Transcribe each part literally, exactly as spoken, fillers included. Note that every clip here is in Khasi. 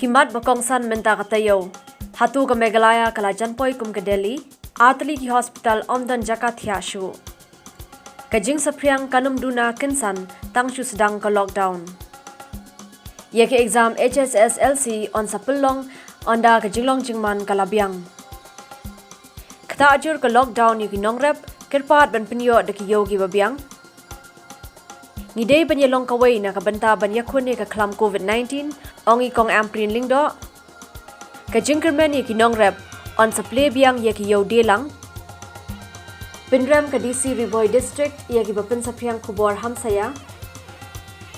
Ki mat ba kongsan mynta ka taïew. Hato ka Meghalaya ka la jan poi kum ka Delhi? Artylli ki hospital ym don jaka thiah shuh. Ka jingsaphriang kan ym duna kynsan tang shu sdang ka lockdown. Ïa ki exam H S S L C yn sa pynlong ynda ka jinglong jingman ka la biang. Ktah jur ka lockdown ïa ki nongrep, kyrpad ban pynïoh da ki ïew kiba biang. Ngi dei ban ïalong kawei na ka bynta ban ïakhun ïa ka khlam covid nineteen, ong i Kong Ampareen Lyngdoh. Ka jingkyrmen ïa ki nongrep, yn sa plie biang ïa ki ïew die lang. Pynrem ka D C Ri Bhoi District ïa kiba pynsaphriang khubor hamsaïa.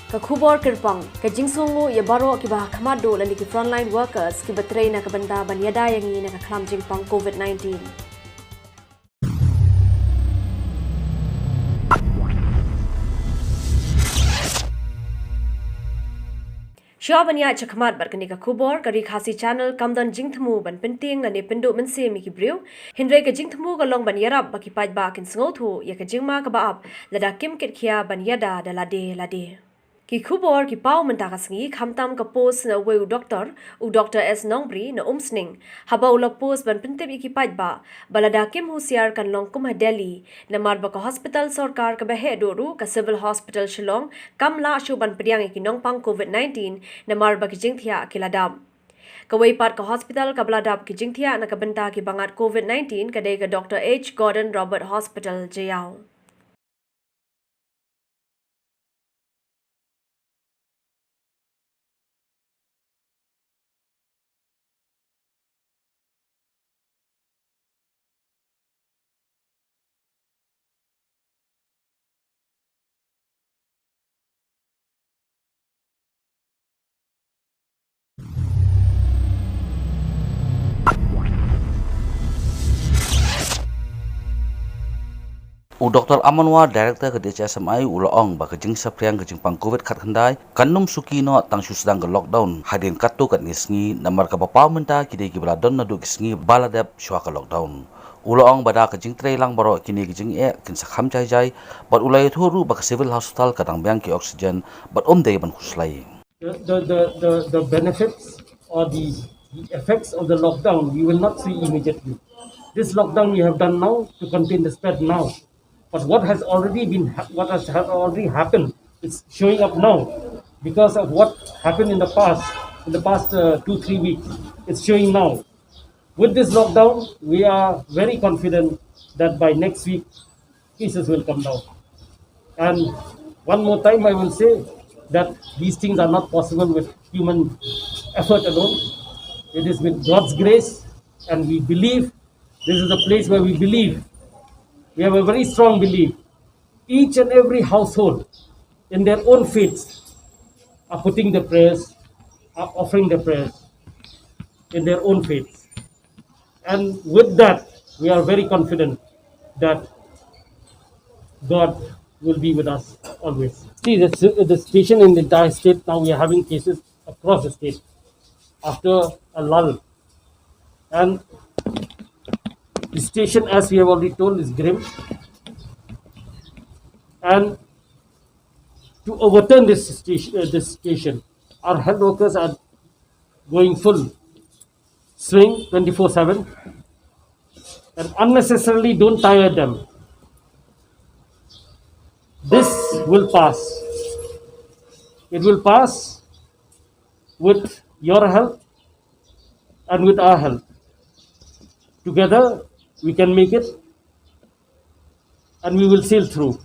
Ka khubor kyrpang, ka jingsngewnguh ïa baroh kiba ha khmat duh lane ki frontline workers kiba trei na ka bynta ban ïada ïa ngi na ka khlam jingpang covid nineteen. Shuwa ban ïaid shakhmat bad kane ka khubor, ka Ri Khasi Channel kam don jingthmu ban pyntieng lane pynduh mynsiem ïa ki briew. Hynrei ka jingthmu ka long ban ïarap ba ki paidbah kin sngewthuh ïa ka jingma kaba ap lada kim kit khia ban ïada da lade lade. Ki khubor ki paw mynta ka sngi, khamtam ka post na uwei u doktor, u Doktor S Nongbri na Umsning, haba u la post ban pyntip ïa ki paidbah ba lada kim husiar kan long kum ha Delhi, namar ba ka hospital sorkar kaba heh duh ruh, ka Civil Hospital Shillong, kam lah shuh ban pdiang ïa ki nongpang covid nineteen, namar ba ki jingthiah ki la dap. Kawei pat ka hospital kaba la dap ki jingthiah na ka bynta ki bangat covid nineteen ka dei ka Doktor H Gordon Roberts Hospital, Jaïaw. U Doktor Aman War, Director ka D H S M I, u la ong ba ka jingsaphriang ka jingpang covid khatkhyndai kan ym suki noh tang shu sdang ka lockdown hadien katto katne sngi, namar kaba paw mynta ki dei kiba la don naduh ki sngi ba la dep shuwa ka lockdown. U la ong ba da ka jingtrei lang baroh kine ki jingeh kin sa kham jai jai, bad u la ïathuh ruh ba ka Civil Hospital ka dang biang ki oxygen bad ym dei ban khuslai. The, the, the, the, the benefits or the, the effects of the lockdown we will not see immediately. This lockdown we have done now to contain the spread now. But what has already been ha-, what has ha-, already happened is showing up now because of what happened in the past, in the past, uh, two, three weeks. It's showing now. With this lockdown, we are very confident that by next week, cases will come down. And one more time, I will say that these things are not possible with human effort alone. It is with God's grace, and we believe this is a place where we believe. We have a very strong belief. Each and every household in their own faiths are putting their prayers, are offering their prayers in their own faiths. And with that, we are very confident that God will be with us always. See, the, the situation in the entire state now, we are having cases across the state after a lull. And the situation, as we have already told, is grim. And to overturn this situation, uh, this situation, our health workers are going full swing twenty-four seven, and unnecessarily don't tire them. This will pass. It will pass with your help and with our help. Together, we can make it, and we will sail through.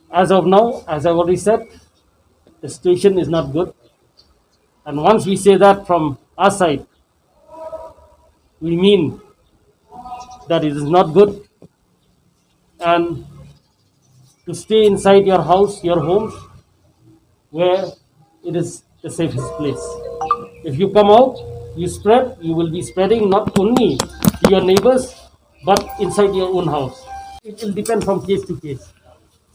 As of now, as I've already said, the situation is not good. And once we say that from our side, we mean that it is not good. And to stay inside your house, your homes, where it is the safest place. If you come out, you spread, you will be spreading not only to your neighbors, but inside your own house. It will depend from case to case.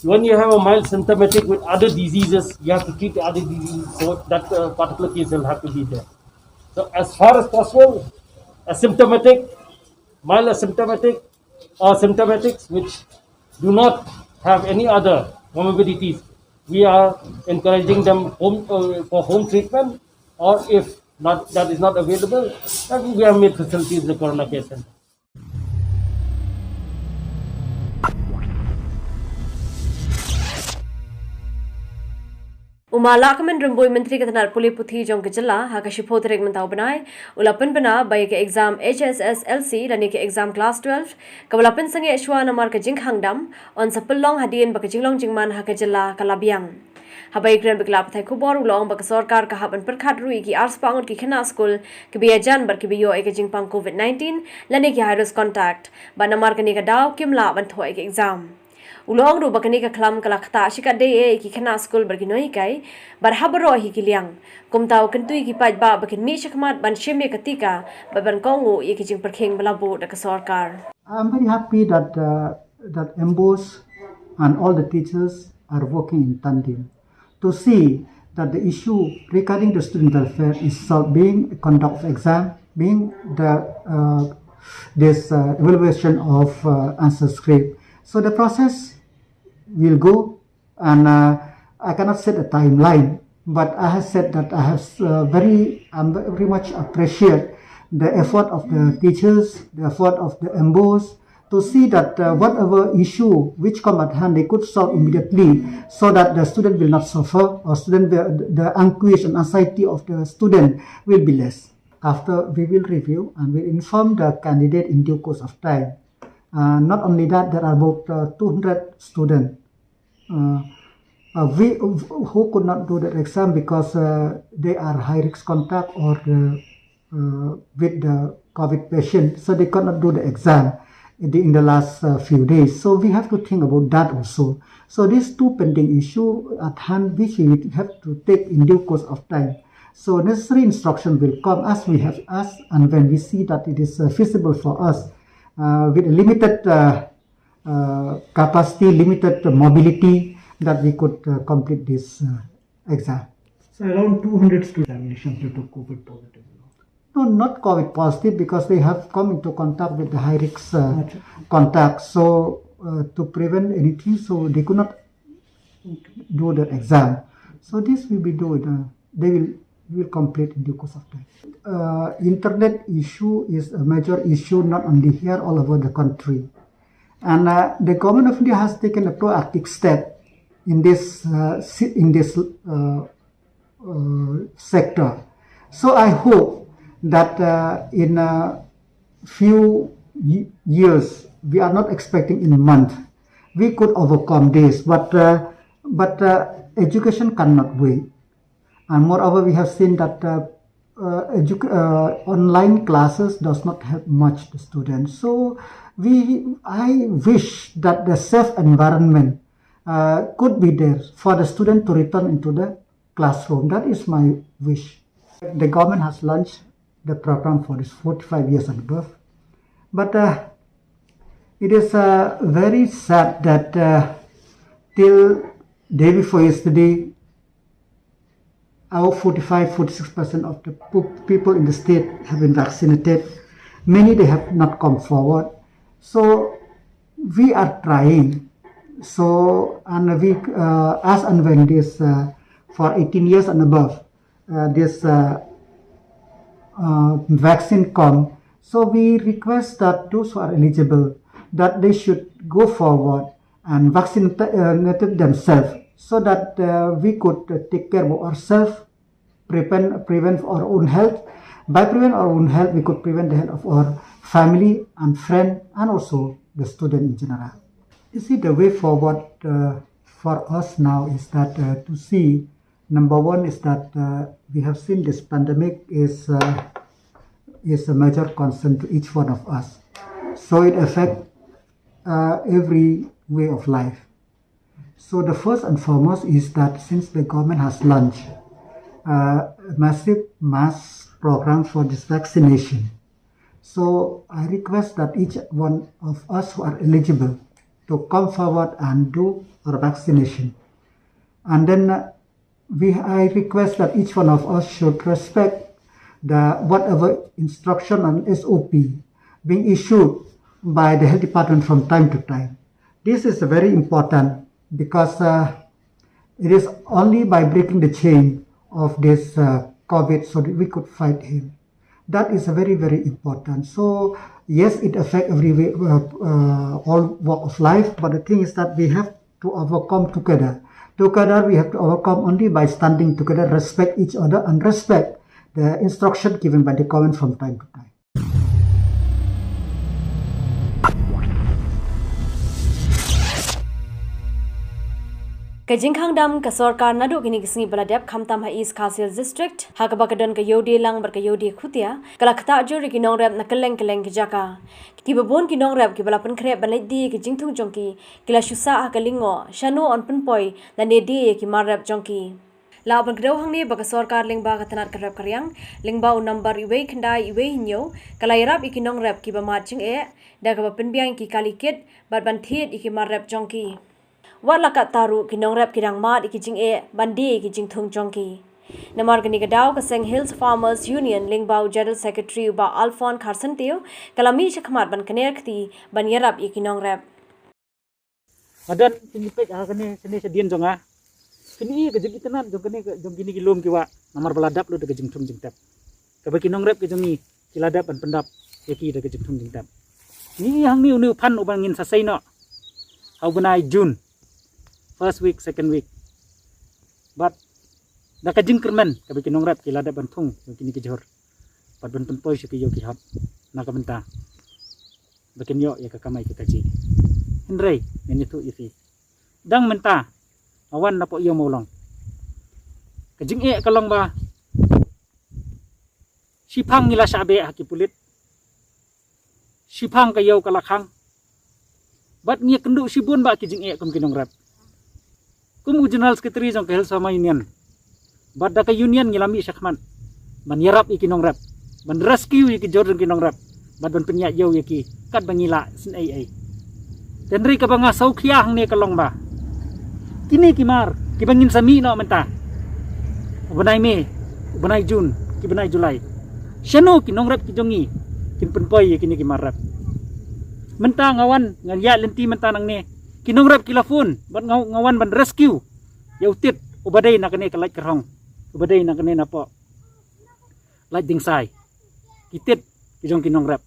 When you have a mild symptomatic with other diseases, you have to treat the other diseases, so that, uh, particular case will have to be there. So as far as possible, asymptomatic, mild asymptomatic, or symptomatics which do not have any other comorbidities, we are encouraging them home, uh, for home treatment, Or if not, that is not available, then we have made facilities in the Corona Care Center. U Ma Lahkmen Rymbui, Myntri ka tnad pule puthi jong ka jylla, ha ka shiphew tarik mynta u bnai u la pynbna ba ïa ka exam H S S L C lane ka exam class twelve kaba la pynsangeh shwa namar ka jingkhang dam yn sa pynlong hadien ba ka jinglong jingman ha ka jylla ka la biang. Haba ïakren bad ki lad pathai khubor u la ong ba ka sorkar ka hap ban pyrkhat ruh ïa ki arspah ngut ki khynnah skul kiba ïajan bad kiba ïoh ïa ka jingpang covid nineteen lane ki high risk contact, bad namar kane ka daw kim lah ban thoh ïa ka exam. U la ong ruh ba kane ka khlam ka la ktah shikatdei ïa ki khynnah skul bad ki nonghikai bad ha baroh hi ki liang. Kumta u kyntu ïa ki paidbah ba kin mih shakhmat ban shim ïa ka tika bad ban kohnguh ïa ki jingpyrkhing ba la buh da ka sorkar. I'm very happy that uh, that MBOSE and all the teachers are working in tandem to see that the issue regarding the student welfare is solved, being conduct of exam, being the uh, this uh, evaluation of uh, answer script. So the process will go, and uh, I cannot set a timeline, but I have said that I have uh, very, I'm very much appreciate the effort of the teachers, the effort of the MBOSE, to see that uh, whatever issue which come at hand, they could solve immediately, so that the student will not suffer, or student will, the anguish and anxiety of the student will be less. After, we will review and will inform the candidate in due course of time. Uh, not only that, there are about uh, two hundred students uh, uh, we, who could not do the exam because uh, they are high risk contact or the, uh, with the COVID patient, so they could not do the exam in the, in the last uh, few days. So we have to think about that also. So these two pending issue at hand, which we have to take in due course of time. So necessary instruction will come as we have, as and when we see that it is uh, feasible for us uh, with a limited uh, uh, capacity, limited mobility, that we could uh, complete this uh, exam. So around two hundred student examinations due to COVID positive. No, not COVID positive, because they have come into contact with the high risk uh, contact. So uh, to prevent anything, so they could not do the exam. So this will be do. Uh, they will will complete in due course of time. Uh, internet issue is a major issue not only here, all over the country. And uh, the government of India has taken a proactive step in this uh, in this uh, uh, sector. So I hope that uh, in a few years, we are not expecting in a month, we could overcome this. But uh, but uh, education cannot wait. And moreover, we have seen that uh, uh, uh, online classes does not help much the students. So we, I wish that the safe environment uh, could be there for the student to return into the classroom. That is my wish. The government has launched the program for this forty-five years and above. But uh, it is uh, very sad that uh, till day before yesterday, our forty-five, forty-six percent of the people in the state have been vaccinated. Many, they have not come forward. So we are trying. So, and we, uh, as and when this uh, for eighteen years and above, uh, this uh, uh, vaccine come, so we request that those who are eligible, that they should go forward and vaccinate themselves, so that uh, we could uh, take care of ourselves, prevent, prevent our own health. By prevent our own health, we could prevent the health of our family and friend and also the student in general. You see, the way forward uh, for us now is that uh, to see, number one is that uh, we have seen this pandemic is uh, is a major concern to each one of us. So it affects uh, every way of life. So the first and foremost is that since the government has launched uh, a massive mass program for this vaccination, so I request that each one of us who are eligible to come forward and do our vaccination. And then uh, we, I request that each one of us should respect the whatever instruction and S O P being issued by the health department from time to time. This is very important because uh, it is only by breaking the chain of this uh, COVID so that we could fight him. That is very, very important. So yes, it affects every way, uh, uh, all walk of life. But the thing is that we have to overcome together. Together, we have to overcome only by standing together, respect each other, and respect the instruction given by the government from time to time. Ka jingkhang dam ka sorkar naduh kine ki sngi ba la dep khamtam ha East Khasi Hills District, ha kaba ka don ka ïewdie lang bad ka ïewdie khutia, ka la ktah jur ïa ki nongrep na kylleng kylleng ki jaka. Kiba bun ki nongrep kiba la pynkhreh ban leit die ïa ki jingthung jong ki, ki la shu sah ha ka lyngngoh, shano yn pynpoi lane die ïa ki mar rep jong ki. La pynkyndit hangne ba ka sorkar lyngba ka tnat ka rep ka riang, lyngba u nambar uwei khyndai uwei hynñiew, ka la ïarap ïa ki nongrep kiba mad jingeh da kaba pynbiang ïa ki kali kit bad ban thied ïa ki mar rep jong ki. Wat la katta ruh, ki nongrep ki dang mad ïa ki jingeh ban die ïa ki jingthung jong ki. Namar kane ka daw ka seng Hills Farmers Union lyngba u General Secretary u Bah Alphonse Kharsyntiew ka la mih shakhmat ban kner kti ban ïarap ïa ki nongrep. Nga don pynïap peit ha kane, kane shadien jong nga. Kine ka jingitynnad jong kane, jong kine ki lum ki wah namar ba la dap lut da ka jingthung jingtep. Kaba ki nongrep ki jong ngi ki la dep ban pyndap ïa ki da ka jingthung jingtep. Ngi i hangne une u phan uba ngin sa sei noh ha u bnai June, first week, second week. Bad da ka jingkyrmen kaba ki nongrep ki la dep ban thung ïa kine ki jhur bad ban pynpoi sha ki ïew ki hap na ka bynta ba kin ïoh ïa ka kamai ka kajih. Hynrei ngan ïathuh ïa phi, dang mynta nga wan napoh ïew Mawlong. Ka jingeh ka long ba shiphang ngi la shah beh ha ki pulit, shiphang ka ïew ka la khang. Bad ngi ïakynduh shibun bha ki jingeh kum ki nongrep. Kum u General Secretary jong ka Hills Farmers Union, bad da ka union ngi la mih shakhmat ban ïarap ïa ki nongrep, ban rescue ïa ki jhur jong ki nongrep, bad ban pynïaid ïew ïa ki katba ngi lah shisien. Hynrei kaba nga sngewkhia hangne ka long ba kine ki mar kiba ngin sa mih noh mynta, u bnai May, u bnai June, ki bnai July, shano ki nongrep ki jong ngi kin pynpoi ïa kine ki mar rep? Mynta nga wan, nga ïaid lynti mynta nangne, ki nongrep ki la phone bad nga, nga wan ban rescue ïa u Tit uba dei na kane ka Laitkyrhong, uba dei na kane napoh Laitdingsai. Ki Tit ki jong ki nongrep.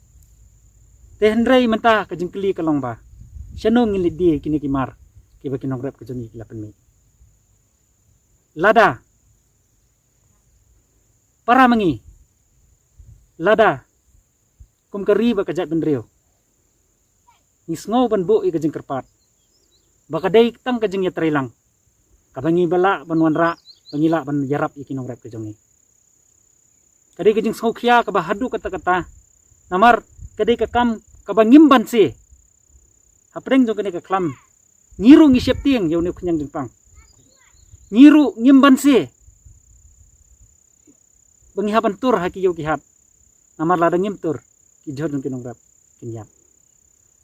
Te hynrei mynta ka jingkylli ka long ba shano ngin leit die ïa kine ki mar kiba ki nongrep ki jong ngi ki la pynmih? Lada para ma ngi, lada kum ka ri bad ka jaitbynriew ngi sngew ban buh ïa ka jingkyrpad ba ka dei tang ka jingïatreilang kaba ngi ba lah ban wanrah, ba ngi lah ban ïarap ïa ki nongrep ki jong ngi. Ka dei ka jingsngewkhia kaba haduh katta katta, namar ka dei ka kam kaba ngim banse. Hapdeng jong kane ka khlam ngi ruh ngi sheptieng ïa une u khñiang jingpang. Ngi ruh ngim banse ba ngi hap ban tur ha ki ïew ki hat, namar lada ngim tur ki jhur jong ki nongrep kin ïap.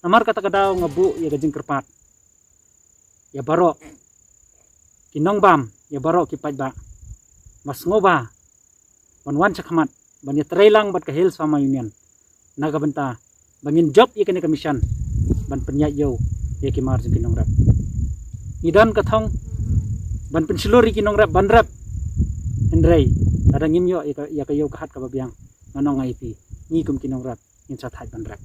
Namar kata ka daw nga buh ïa ka jingkyrpad ïa baroh ki nongbam, ïa baroh ki paidbah, ba sngewbha ban wan shakhmat ban ïatreilang bad ka Hills Farmers Union na ka bynta ba ngin jop ïa kane ka mission ban pynïaid ïew ïa ki mar jong ki nongrep. Ngi don ka thong ban pynshlur ïa ki nongrep ban rep, hynrei lada ngim ïoh ïa ka, ïa ka ïew ka hat kaba biang, ngan ong ïa phi, ngi kum ki nongrep ngin sa thait ban rep.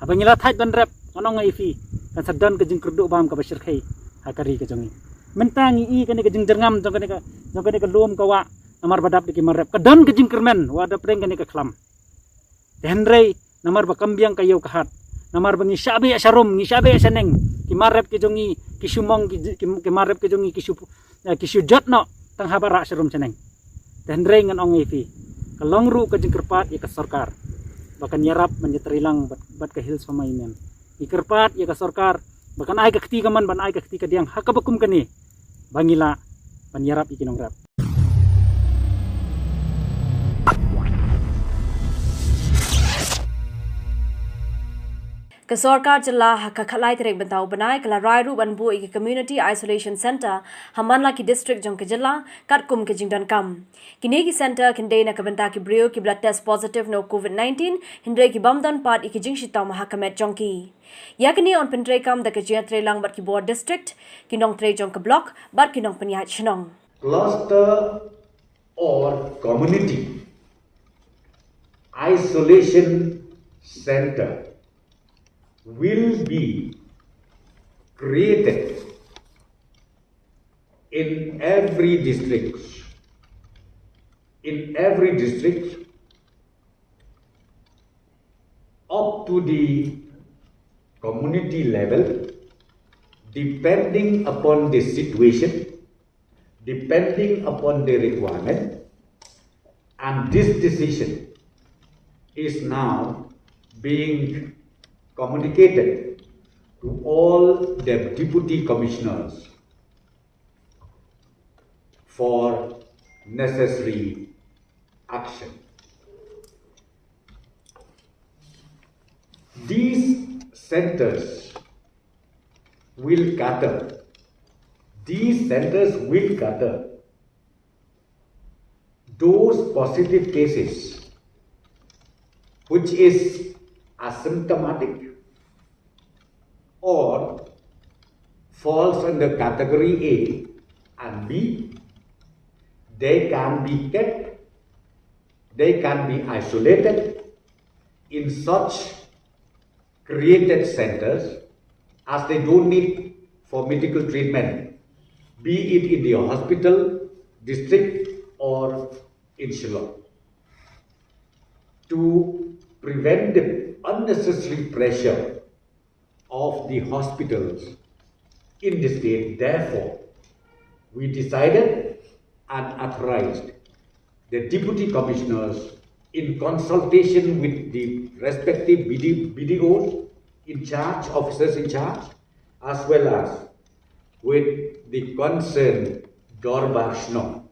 Haba ngi la thait ban rep, ngan ong ïa phi, kan sa don ka jingkyrduh bam kaba shyrkhei ha ka ri ka jong ngi. Mynta ngi i kane ka jingjyrngam jong kane ka, jong kane ka lum ka wah namar ba dap da ki mar rep. Ka don ka jingkyrmen wat hapdeng kane ka khlam. Te hynrei namar ba kam biang ka ïew ka hat, namar ba ngi shah beh sharum, ngi shah beh shaneng, ki mar rep ki jong ngi ki shu mong, ki, ki, ki mar rep ki jong ngi ki shu, eh, ki shu jot noh tang haba rah sharum shaneng. Te hynrei ngan ong ïa phi, ka long ruh ka jingkyrpad ïa ka sorkar ba kan ïarap ban ïatreilang bad, bad ka Hills Farmers Union. Ngi kyrpad ïa ka sorkar ba kan ai ka kti kamon, ban ai ka kti kadiang ha kaba kum kane ba ngi lah ban ïarap ïa ki nongrep. Ka sorkar jylla ha ka khatlai tarik mynta u bnai ka la rai ruh ban buh ïa ka Community Isolation Centre ha man la ki district jong ka jylla katkum ka jingdonkam. Kine ki centre kin dei na ka bynta ki briew kiba la test positive na u COVID nineteen, hynrei ki bym don pat ïa ki jingshitom ha ka met jong ki. Ïa kane yn pyntreikam da ka jingïatreilang bad ki bor district, ki nongtrei jong ka block bad ki nongpynïaid shnong. Cluster or community isolation center will be created in every district, in every district, up to the community level, depending upon the situation, depending upon the requirement, and this decision is now being communicated to all the deputy commissioners for necessary action. These centers will cater, these centers will cater those positive cases which is asymptomatic or falls under category A and B, they can be kept, they can be isolated in such created centers as they don't need for medical treatment, be it in the hospital, district, or in Shillong. To prevent the unnecessary pressure of the hospitals in the state, therefore, we decided and authorized the deputy commissioners in consultation with the respective B D, B D Os in charge, officers in charge, as well as with the concerned Dorbar Shnong,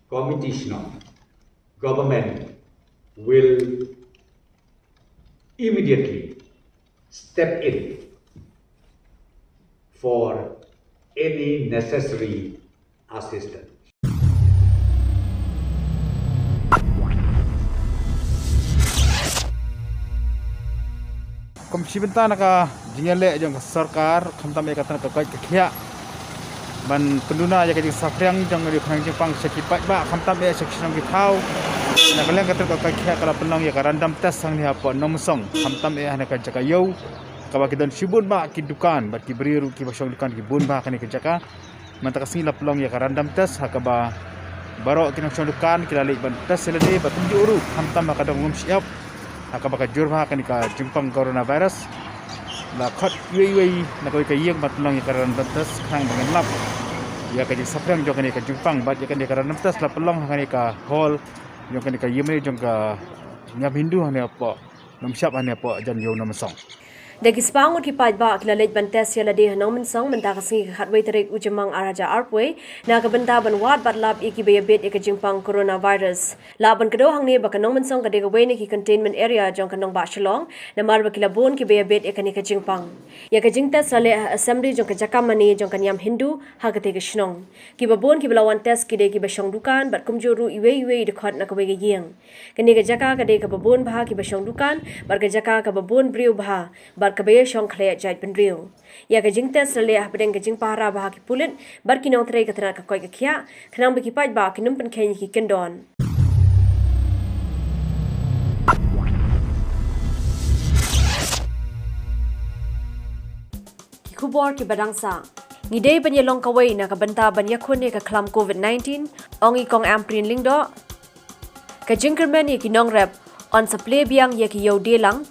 Committee Shnong. Government will immediately step in for any necessary assistance. Kum shi bynta na ka jingïaleh jong ka sorkar, khamtam ïa ka tnat ka koit ka khiah, ban pynduna ïa ka jingsaphriang jong ka jingpang sha ki paidbah, khamtam ïa sha ki shnong ki thaw. Na ka liang ka tnat ka koit ka khiah ka la pynlong ïa ka random test hangne hapoh Nongmynsong, khamtam ïa na ka jaka ïew kaba ki don shibun bah ki dukan bad ki briew ruh kiba shong dukan ki bun bah kane ka jaka. Mynta ka sngi la pynlong ïa ka random test ha kaba baroh ki nongshong dukan ki la leit ban test ïa lade bad kumjuh ruh khamtam ha ka dong Umshyiap ha kaba ka jur bah kane ka jingpang coronavirus. La khot iwei iwei na kawei ka ïing ban pynlong ïa ka random test khnang ba ngin lap ïa ka jingsaphriang jong kane ka jingpang bad ïa kane ka random test la pynlong ha kane ka hall jong kane ka ïingmane jong ka niam Hindu hangne hapoh Nongmynsong, hangne hapoh jan ïew Nongmynsong. Da ki spah ngut ki paidbah ki la leit ban test ïa lade ha Nongmynsong mynta ka sngi ka khatwei tarik u Jymmang ar hajar arphew wei na ka bynta ban wad bad lap ïa kiba ïabit ïa ka jingpang coronavirus. Lah ban kdew hangne ba ka Nongmynsong ka dei kawei na ki containment area jong ka nongbah Shillong namar ba ki la bun kiba ïabit ïa kane ka jingpang. Ïa ka jingtest la leh ha assembly jong ka jaka mane jong ka niam Hindu ha katei ka shnong. Kiba bun kiba la wan test ki dei kiba shong dukan bad kumjuh ruh iwei iwei i dkhot na kawei ka ïing. Kane ka jaka ka dei kaba bun bha kiba shong dukan bad ka jaka kaba bun briew bha bad kaba ïashong khleh jaitbynriew. Ïa ka jingtest la leh hapdeng ka jingpahara bha ki pulit bad ki nongtrei ka tnat ka koit ka khiah khnang ba ki paidbah kin ym pynkheiñ ïa ki kyndon. Ki khubor kiba dang sah. Ngi dei ban ïalong kawei na ka bynta ban ïakhun ïa ka khlam covid nineteen, ong i Kong Ampareen Lyngdoh. Ka jingkyrmen ïa ki nongrep, yn sa plie biang ïa ki ïew die lang.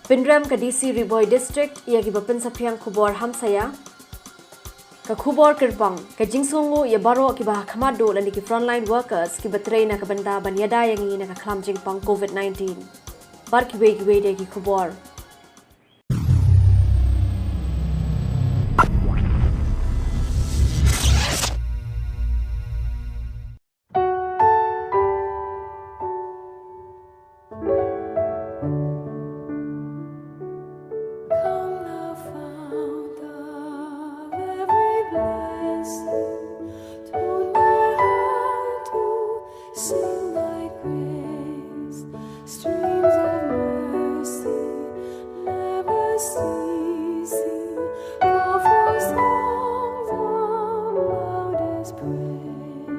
Pynrem ka D C Ri Bhoi District ïa kiba pynsaphriang khubor hamsaïa. Ka khubor kyrpang, ka jingsngewnguh ïa baroh kiba ha khmat duh lane ki frontline workers kiba trei na ka bynta ban ïada ïa ngi na ka khlam jingpang covid nineteen. Bad kiwei kiwei de ki khubor. Come, thou fount of every blessing, tune my heart to sing thy grace. Streams of mercy, never ceasing, pour forth songs of loudest praise.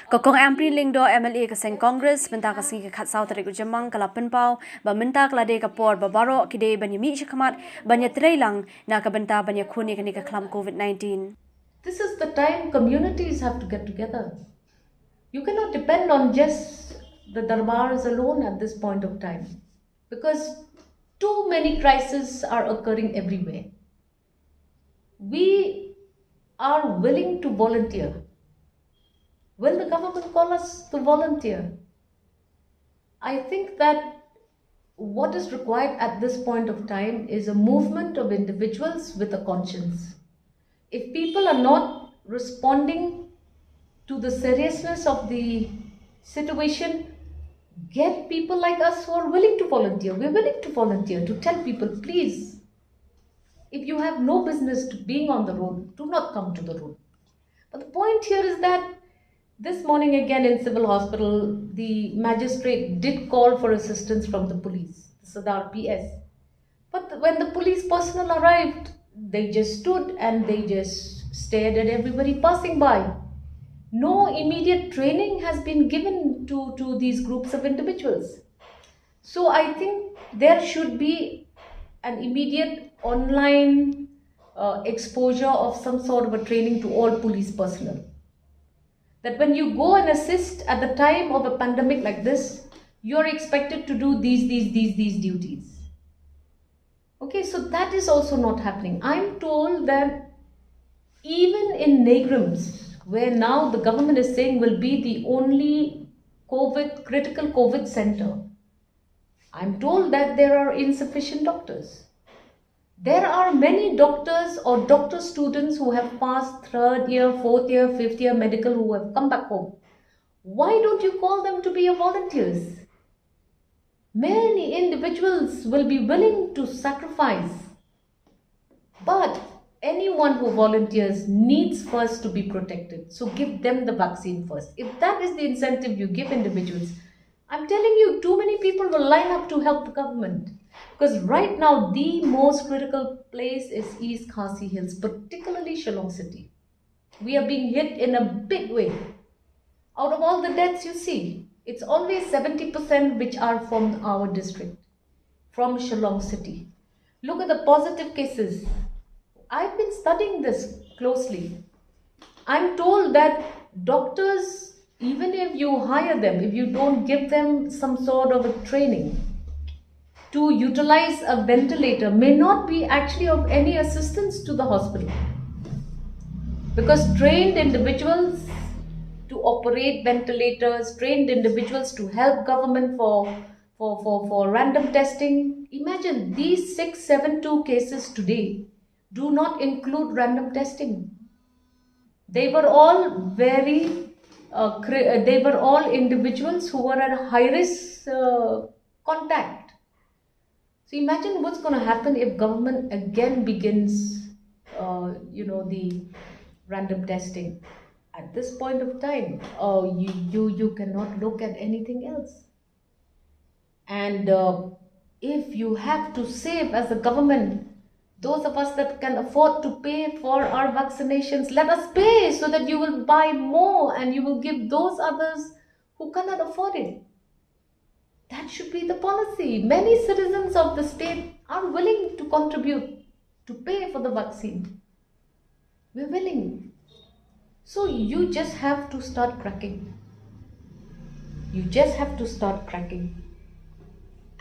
Ka Kong Ampareen Lyngdoh, M L A ka seng Congress, mynta ka sngi ka khatsaw tarik u Jymmang, ka la pynpaw ba mynta ka la dei ka por ba baroh ki dei ban ïa mih shakhmat ban ïa trei lang na ka bynta ban ïa khun ïa kane ka khlam COVID nineteen. This is the time communities have to get together. You cannot depend on just the darbars alone at this point of time, because too many crises are occurring everywhere. We are willing to volunteer. Will the government call us to volunteer? I think that what is required at this point of time is a movement of individuals with a conscience. If people are not responding to the seriousness of the situation, get people like us who are willing to volunteer. We're willing to volunteer, to tell people, please, if you have no business to being on the road, do not come to the road. But the point here is that this morning, again in Civil Hospital, the magistrate did call for assistance from the police, the Sadar P S. But the, when the police personnel arrived, they just stood and they just stared at everybody passing by. No immediate training has been given to, to these groups of individuals. So I think there should be an immediate online uh, exposure of some sort of a training to all police personnel. That when you go and assist at the time of a pandemic like this, you're expected to do these, these, these, these duties. Okay, so that is also not happening. I'm told that even in NEIGRIHMS, where now the government is saying will be the only COVID, critical COVID center, I'm told that there are insufficient doctors. There are many doctors or doctor students who have passed third year, fourth year, fifth year medical who have come back home. Why don't you call them to be your volunteers? Many individuals will be willing to sacrifice, but anyone who volunteers needs first to be protected. So give them the vaccine first. If that is the incentive you give individuals, I'm telling you, too many people will line up to help the government. Because right now, the most critical place is East Khasi Hills, particularly Shillong City. We are being hit in a big way. Out of all the deaths you see, it's only seventy percent which are from our district, from Shillong City. Look at the positive cases. I've been studying this closely. I'm told that doctors, even if you hire them, if you don't give them some sort of a training to utilize a ventilator, may not be actually of any assistance to the hospital. Because trained individuals to operate ventilators, trained individuals to help government for, for, for, for random testing. Imagine these six seven two cases today do not include random testing. They were all very, uh, cri- uh, they were all individuals who were at a high risk uh, contact. So imagine what's going to happen if government again begins, uh, you know, the random testing. At this point of time, uh, you, you, you cannot look at anything else. And uh, if you have to save as a government, those of us that can afford to pay for our vaccinations, let us pay so that you will buy more and you will give those others who cannot afford it. That should be the policy. Many citizens of the state are willing to contribute to pay for the vaccine. We're willing. So you just have to start cracking. You just have to start cracking.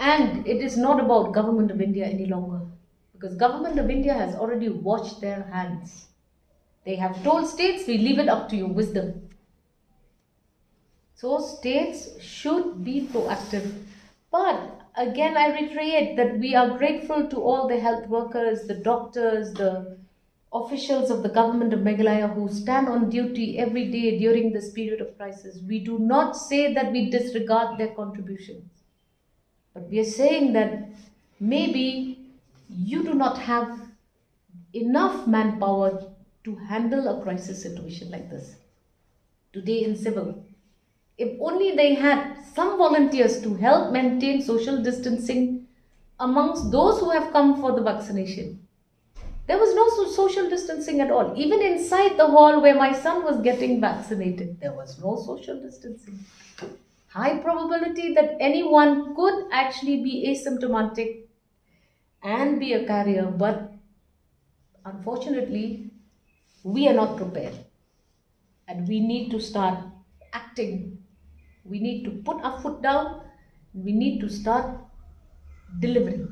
And it is not about Government of India any longer, because Government of India has already washed their hands. They have told states, we leave it up to your wisdom. So states should be proactive. But Again, I reiterate that we are grateful to all the health workers, the doctors, the officials of the government of Meghalaya who stand on duty every day during this period of crisis. We do not say that we disregard their contributions, but we are saying that maybe you do not have enough manpower to handle a crisis situation like this today in civil. If only they had some volunteers to help maintain social distancing amongst those who have come for the vaccination. There was no so- social distancing at all. Even inside the hall where my son was getting vaccinated, there was no social distancing. High probability that anyone could actually be asymptomatic and be a carrier, but unfortunately, we are not prepared. And we need to start acting. We need to put our foot down. We need to start delivering.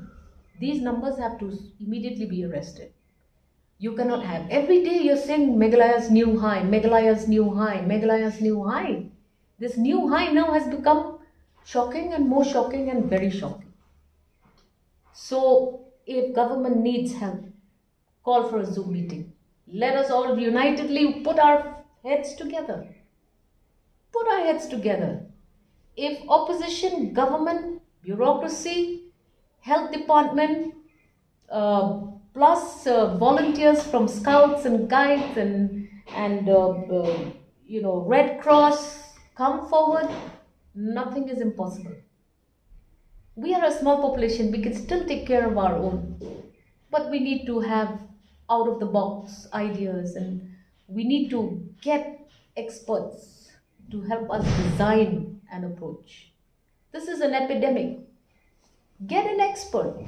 These numbers have to immediately be arrested. You cannot have, every day you're saying Meghalaya's new high, Meghalaya's new high, Meghalaya's new high. This new high now has become shocking and more shocking and very shocking. So, if government needs help, call for a Zoom meeting. Let us all unitedly put our heads together. Put our heads together. If opposition, government, bureaucracy, health department, uh, plus uh, volunteers from scouts and guides and and uh, uh, you know, Red Cross come forward, nothing is impossible. We are a small population, we can still take care of our own. But we need to have out of the box ideas, and we need to get experts to help us design an approach. This is an epidemic. Get an expert.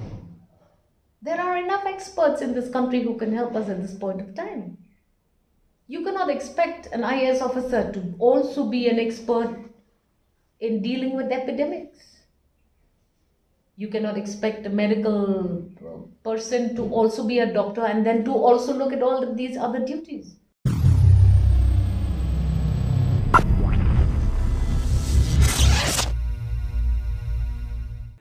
There are enough experts in this country who can help us at this point of time. You cannot expect an I A S officer to also be an expert in dealing with epidemics. You cannot expect a medical uh, person to also be a doctor and then to also look at all of these other duties.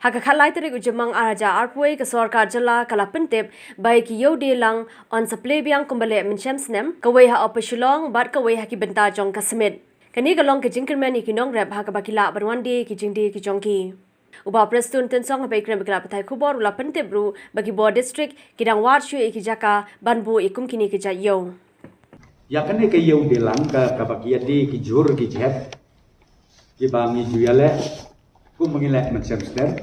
Ha ka khatlai tarik u Jymmang ar hajar arphew wei ka sorkar jylla ka la pyntip ba ïa ki ïew die lang yn sa plie biang kumba leh mynshem snem, kawei ha Upper Shillong bad kawei ha ki bynta jong ka Smit. Kane ka long ka jingkyrmen ïa ki nongrep ha kaba ki lah ban wan die ïa ki jingdie ki jong ki. U Bah Prestone Tynsong haba ïakren bad ki lad pathai khubor u la pyntip ruh ba ki bor district ki dang wad shuh ïa ki jaka ban buh ïa kum kine ki jait ïew. Ïa kane ka ïew die lang ka kaba ki ïa die ki jhur ki jhep kiba ngi ju ïaleh kum ba ngi leh mynshem snem.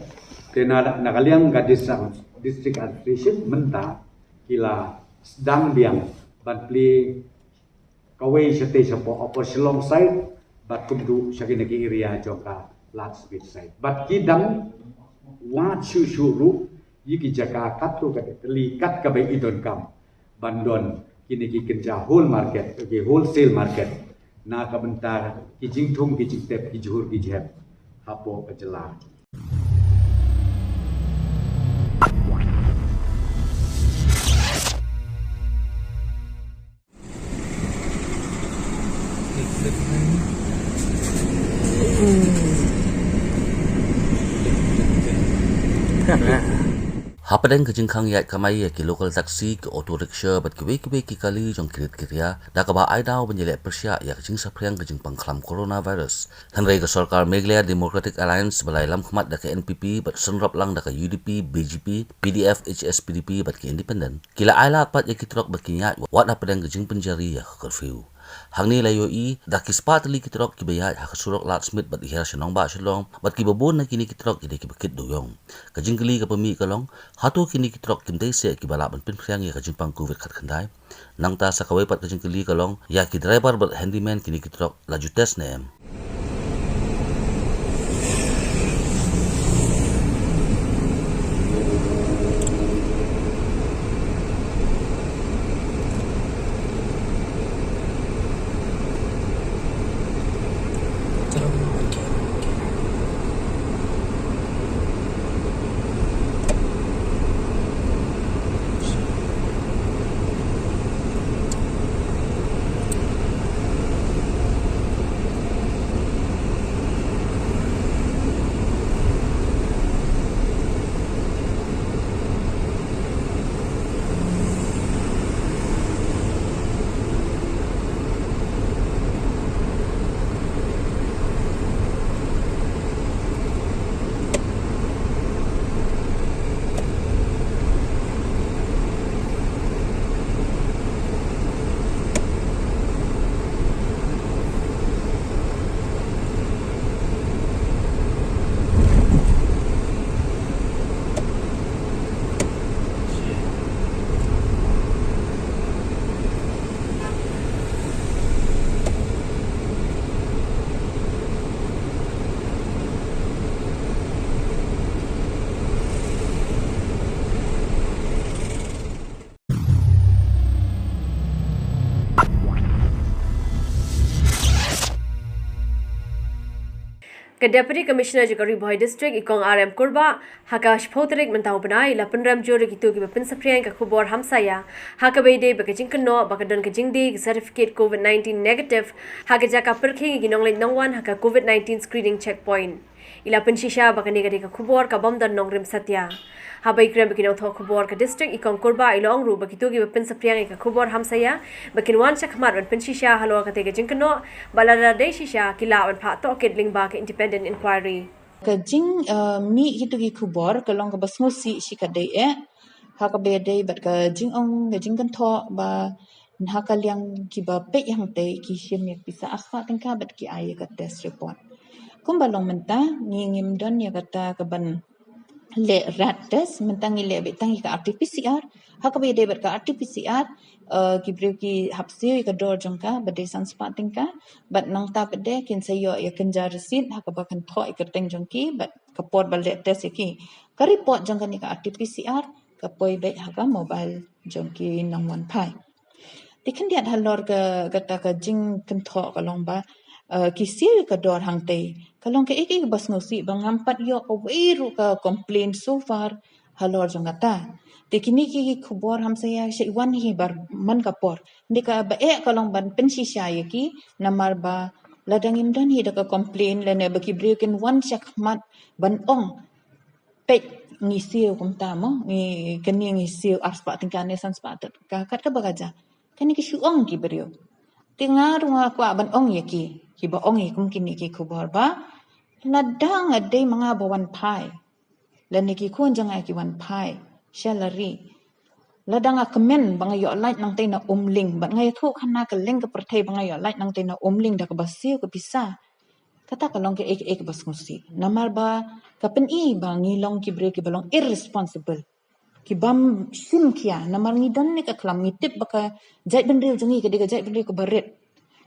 Te na na ka liang ka district, district administration mynta ki la sdang biang ban plie kawei shatei shapoh Upper Shillong side bad kumjuh sha kine ki area jong ka Lad Smit side. Bad ki dang wad shuh shuh ruh ïa ki jaka katto katne tylli kat kaba i donkam ban don kine ki kynja whole market, ki wholesale market na ka bynta ki jingthung ki jingtep ki jhur ki jhep hapoh ka jylla. Hapdeng ka jingkhang ïaid kamai ïa ki local taxi, ki auto rickshaw bad kiwei kiwei ki kali jong ki rit ki ria da kaba ai daw ban ïaleh pyrshah ïa ka jingsaphriang ka jingpang khlam coronavirus. Hynrei ka sorkar Meghalaya Democratic Alliance ba la ïalam khmat da ka N P P bad synrop lang da ka U D P, B J P, P D F, H S P D P bad ki independent ki la ai lad pat ïa ki trok ba kin ïaid wat hapdeng ka jingpynjari ïa ka curfew. Hangne la ïohi da ki spah tylli ki trok kiba ïaid ha ka surok Lad Smit bad Hiar sha Nongbah Shillong bad kiba bun na kine ki trok ki dei kiba kit dewïong. Ka jingkylli kaba mih ka long, hato kine ki trok kim dei seh kiba lah ban pynphriang ïa ka jingpang covid khatkhyndai? Nangta sa kawei pat ka jingkylli ka long, ïa ki driver bad handyman kine ki trok la ju test ne em? Ka Deputy Commissioner jong ka Ri Bhoi District, i Kong R M Kurbah, ha ka shiphew tarik mynta u bnai, i la pynrem jur ïa kito kiba pynsaphriang ïa ka khubor hamsaïa, ha kaba ïadei bad ka jingkynnoh ba ka don ka jingdie ki certificate COVID nineteen negative ha ka jaka pyrkhing ïa ki nongleit nongwan ha ka COVID nineteen screening checkpoint. I la pynshisha ba kane ka dei ka khubor ka bym don nongrim satia. Haba i kren bad ki nongthoh khubor ka district, i Kong Kurbah, i la ong ruh ba kito kiba pynsaphriang ïa ka khubor hamsaïa ba kin wan shakhmat ban pynshisha halor katei ka jingkynnoh, bad lada dei shisha ki lah ban phah tohkit lyngba ka independent inquiry. Ka jing, uh, mih kito ki khubor ka long kaba sngewsih shikatdei eh ha kaba ïadei bad ka jingong, ka jingkynthoh ba ha ka liang kiba peit hangtei ki shim ïa ka pisa arspah tyngka bad ki ai ïa ka test report. Kumba long mynta, ngi ngim don ïa kata kaban leh rat test, mynta ngi leh beit tang ïa ka R T P C R. Ha kaba ïadei bad ka R T P C R, uh, ki briew ki hap siew ïa ka dor jong ka ba dei sanspah tyngka, bad nangta pat de kin sa ïoh ïa ka kynja receipt ha kaba kynthoh ïa ka kyrteng jong ki bad ka por ba leh test ïa ki. Ka report jong kane ka R T P C R ka poi beit ha ka mobile jong ki nongwan phai. Te khyndiat halor ka, kata ka jingkynthoh ka long ba, uh, ki siew ïa ka dor hangtei. Ka long kaei kaei kaba sngewsih ba ngam pat ïoh kawei ruh ka complain so far halor jong kata. Te kine ki khubor hamsaïa sha i wan hi bar man ka por. Hynrei kaba eh ka long ban pynshisha ïa ki, namar ba lada ngim don hi da ka complain lane ba ki briew kin wan shakhmat ban ong, peit, ngi siew kumta mo, ngi, kane ngi siew arspah tyngka ne sanspah tyngka, kat kaba ka ja. Kane ki shu ong ki briew. Te nga ruh nga kwah ban ong ïa ki, kiba ong ïa kum kine ki khubor ba, lada nga dei ma nga ba wan phai, lane ki khun jong nga ki wan phai sha la ri, lada nga kmen ba nga ïoh lait nangtei na Umling, bad nga ïathuh khana ka leng ka pyrthei ba nga ïoh lait nangtei na Umling da kaba siew ka pisa, kata ka long kaei kaei kaba sngewsih. Namar ba ka pyni ba ngi long ki briew kiba long irresponsible, ki bym shim khia. Namar ngi don ne ka khlam, ngi tip ba ka jaitbynriew jong ngi ka dei ka jaitbynriew kaba rit.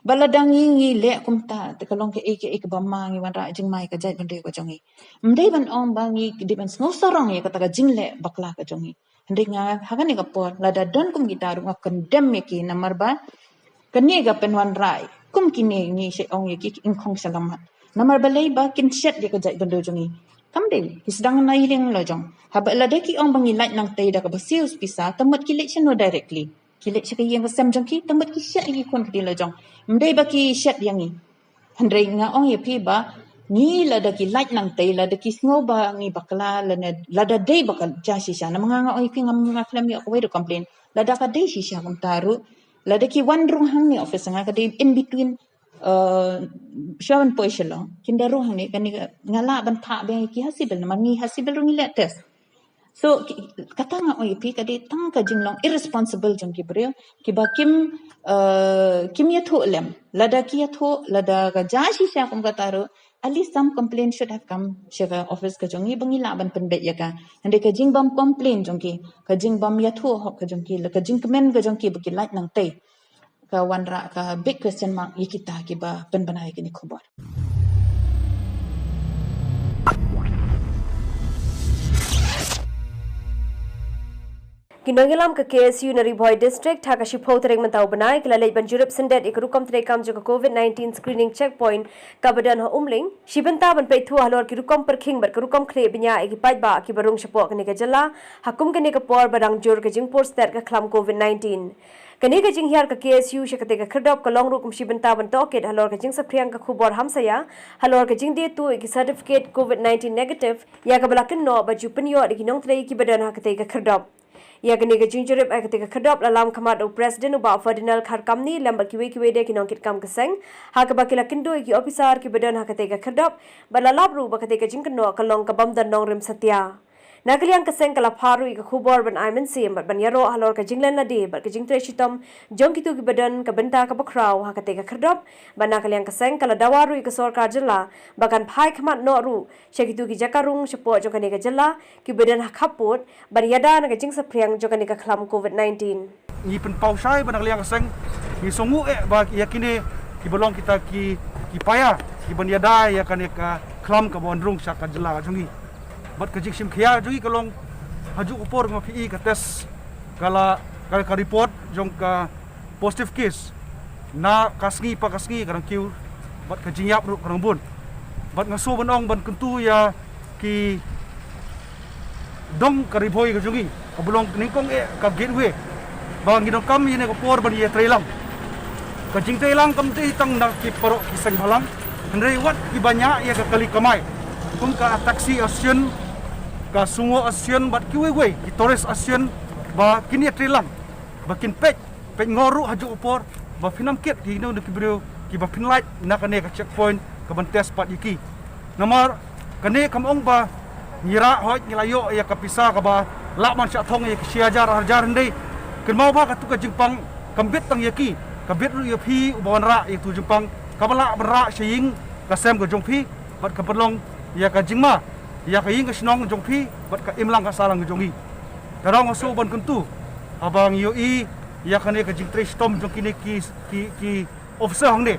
Ba lada ngi, ngi leh kumta, te ka long kaei kaei kaba ma, ngi wanrah jingma ïa ka jaitbynriew ka jong ngi. Ym dei ban ong ba ngi dei ban sngewsarong ïa kata ka jingleh bakla ka jong ngi. Hynrei nga ha kane ka por, lada don kum kita ruh nga condemn ïa ki, namar ba kane ka pynwanrah kum kine ngi shu ong ïa ki, ki ingkhong sha lamat. Namar balei? Ba kin shet ïa ka jaitbynriew jong ngi. Kam dei, ki sdang na i liang la jong. Haba lada ki ong ba ngi lait nangtei da kaba siew pisa, te mut ki leit shano directly? Ki leit sha ka ïing ka sem jong ki, te mut ki shet ïa ki khun kti la jong. Ym dei ba ki shet ïa ngi. Hynrei nga ong ïa phi ba ngi lada ki lait nangtei, lada ki sngew ba ngi bakla, lane lada dei ba ka ja shisha, namar nga, nga ong ïa phi, ngam, nga khlem ïoh kawei ruh complain. Lada ka dei shisha kumta ruh, lada ki wan rung hangne office nga, ka dei in between, uh, Shwa ban poi Shillong, kin da rung hangne, kane ka, nga lah ban phah biang ïa ki ha civil, namar ngi ha civil ruh ngi leh test. So ki, kata nga ong ïa phi, ka dei tang ka jinglong irresponsible jong ki briew kiba kim, uh, kim ïathuh lem. Lada ki ïathuh, lada ka ja shisha kum kata ruh, at least some complaint should have come sha ka office ka jong ngi ba ngi lah ban pynbeit ïa ka. Hynrei ka jingbym complain jong ki, ka jingbym ïathuh hok ka jong ki, la ka jingkmen ka jong ki ba ki lait nangtei, ka wanrah ka big question mark ïa kita kiba pynbna ïa kine ki khubor. Ki nongïalam ka K S U na Ri Bhoi District ha ka shiphew tarik mynta u bnai ki la leit ban jurip syndet ïa ka rukom treikam jong ka COVID nineteen screening checkpoint kaba don ha Umling, shi bynta ban peit thuh halor ki rukom pyrkhing bad ka rukom khleh bniah ïa ki paidbah kiba rung shapoh kane ka jylla ha kum kane ka por ba dang jur ka jingpur stet ka khlam COVID nineteen. Kane ka jinghiar ka K S U sha katei ka khyrdop ka long ruh kum shi bynta ban tohkit halor ka jingsaphriang ka khubor hamsaïa halor ka jingdie tuh ïa ki certificate COVID nineteen negative, ïa kaba la kynnoh ba ju pynïoh da ki nongtrei kiba don ha katei ka khyrdop. Ïa kane ka jingjurip ha katei ka khyrdop la lam khmat da u President u Bah Ferdinand Kharkamni lem bad kiwei kiwei de ki nongkitkam ka seng, ha kaba ki la kynduh ïa ki ophisar kiba don ha katei ka khyrdop, bad la lap ruh ba katei ka jingkynnoh ka long ka bym don nongrim satia. Na ka liang ka seng ka la phah ruh ïa ka khubor ban ai mynsiem bad ban ïaroh halor ka jinglen lade bad ka jingtrei shitom jong kito kiba don ka bynta kaba khraw ha katei ka khyrdop, bad na ka liang ka seng ka la dawa ruh ïa ka sorkar jylla ba kan phai khmat noh ruh sha kito ki jaka rung shapoh jong kane ka jylla kiba don ha khappud ban ïada na ka jingsaphriang jong kane ka khlam COVID nineteen. Ngi pynpaw shai ba na ka liang ka seng ngi sngewnguh eh ba ïa kine kiba long kita ki, ki paia kiban ïada ïa kane ka khlam kaba wan rung sha ka jylla ka jong ngi. Bad ka jingshim khia jong ngi ka long, ha juh ka por kaba phi i ka test, ka la, ka, ka report jong ka positive case na ka sngi pa ka sngi ka dang kiew, bad ka jingïap ruh ka dang bun. Bad nga sngewbha ban ong ban kyntu ïa ki dong ka Ri Bhoi ka jong ngi, kaba long nyngkong eh ka gateway, ba ngi donkam ïa kane ka por ban ïa trei lang. Ka jingtrei lang kam dei tang na ki paralok ki seng bhalang, hynrei wat kiba ñiah ïa ka kali kamai, kum ka taxi association, ka sumo association bad kiwei kiwei ki tourist association, ba kin ïa trei lang, ba kin peit peit ngor ruh ha juh u por, ba phin ym kit ïa kino kino ki briew kiba phin lait na kane ka checkpoint kaban test pat ïa ki. Namar kane kam ong ba ngi rah hooid ngi la ïoh ïa ka pisa kaba lah ban shah thong ïa ki shi hajar ar hajar, hynrei kynmaw ba katu ka jingpang kam bit tang ïa ki, ka bit ruh ïa phi uba wanrah ïa katu jingpang, kaba lah ban rah sha ïing ka sem ka jong phi, bad ka pynlong ïa ka jingma ïa ka ïing ka shnong jong phi bad ka imlang ka sahlang ka jong ngi. Te nga sngewbha ban kyntu, haba ngi ïohi ïa kane ka jingtrei shitom jong kine ki, ki, ki officer hangne,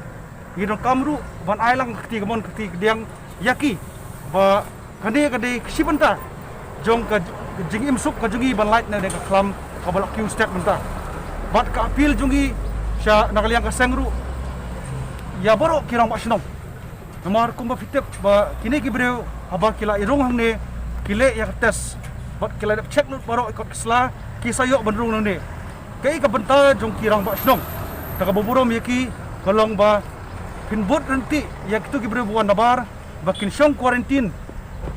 ngi donkam ruh ban ai lang ka kti kamon ka kti kadiang ïa ki, ba kane ka dei ka shi bynta jong ka jingim suk ka jong ngi ban lait na kane ka khlam kaba la kiew stet mynta. Bad ka appeal jong ngi sha na ka liang ka seng ruh ïa baroh ki rangbah shnong. Namar kumba phi tip ba kine ki briew haba ki la ïarung hangne, ki leh ïa ka test bad ki la dep check lut baroh ki kot ki sla, ki sa ïoh ban rung nangne. Kaei ka bynta jong ki rangbah shnong? Te kaba burom ïa ki ka long ba phin bud ryntih ïa kitu ki briew ba wan nabar, ba kin shong quarantine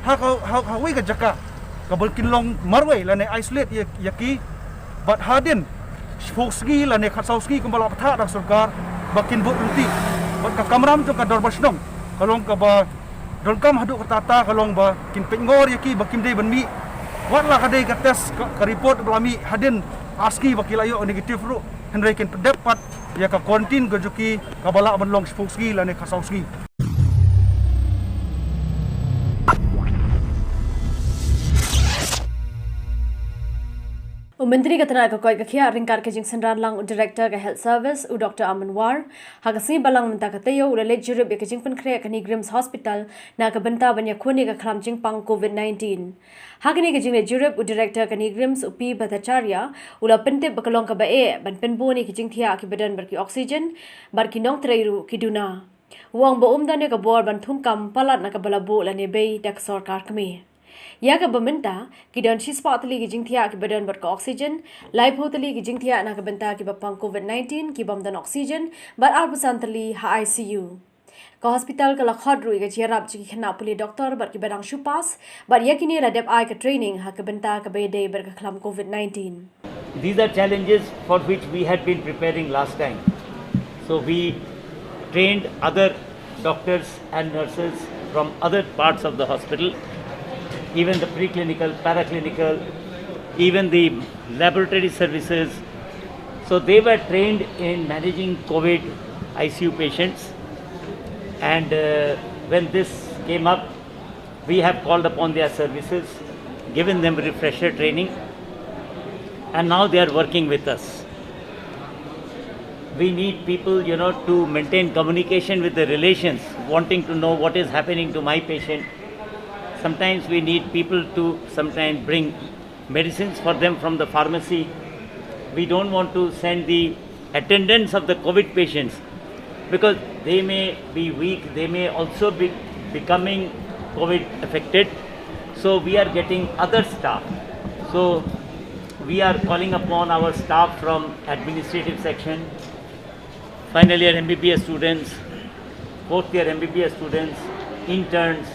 ha ka, ha, ha kawei ka jaka kaba kin long marwei lane isolate ïa, ïa ki, bad hadien shiphew sngi lane khatsaw sngi kumba la bthah da ka sorkar, ba kin bud ryntih. Bad ka kamram jong ka dorbar shnong ka long kaba donkam haduh katta katta, ka long ba kin peit ngor ïa ki ba kim dei ban mih, wat la ka dei ka test ka, ka report ba la mih hadien ar sngi ba ki la ïoh negative ruh, hynrei kin pyndep pat ïa ka quarantine ka jong ki kaba lah ban long shiphew sngi lane khatsaw sngi. U Myntri ka tnat ka koit ka khiah ryngkat ka jingsynran lang u Director ka Health Service, u Doctor Aman War, ha ka sngi Balang mynta ka taïew u la leit jurip ïa ka jingpynkhreh ka NEIGRIHMS Hospital na ka bynta ban ïakhun ïa ka khlam jingpang COVID nineteen. Ha kane ka jingleit jurip, u Director ka NEIGRIHMS, u P Bhattacharya, u la pyntip ba ka long kaba eh ban pynbun ïa ki jingthiah kiba don bad ki oxygen, bad ki nongtrei ruh ki duna. U ong ba um don ïa ka bor ban thungkam palat na kaba la buh lane bei da ka sorkar kmie. Ïa kaba mynta ki don shispah tylli ki jingthiah kiba don bad ka oxygen, laiphew tylli ki jingthiah na ka bynta kiba pang COVID nineteen kibym don oxygen, bad arphew san tylli ha ICU. Ka hospital ka la khot ruh ïa ka jingïarap jong ki khynnah pule doktor bad kiba dang shu pass, bad ïa kine la dep ai ka training ha ka bynta kaba ïadei bad ka khlam COVID nineteen. These are challenges for which we had been preparing last time. So we trained other doctors and nurses from other parts of the hospital, even the preclinical, paraclinical, even the laboratory services. So they were trained in managing COVID ICU patients. And uh, when this came up, we have called upon their services, given them refresher training, and now they are working with us. We need people, you know, to maintain communication with the relations, wanting to know what is happening to my patient. Sometimes we need people to sometimes bring medicines for them from the pharmacy. We don't want to send the attendants of the COVID patients, because they may be weak, they may also be becoming COVID affected. So we are getting other staff. So we are calling upon our staff from administrative section, final year M B B S students, fourth year M B B S students, interns.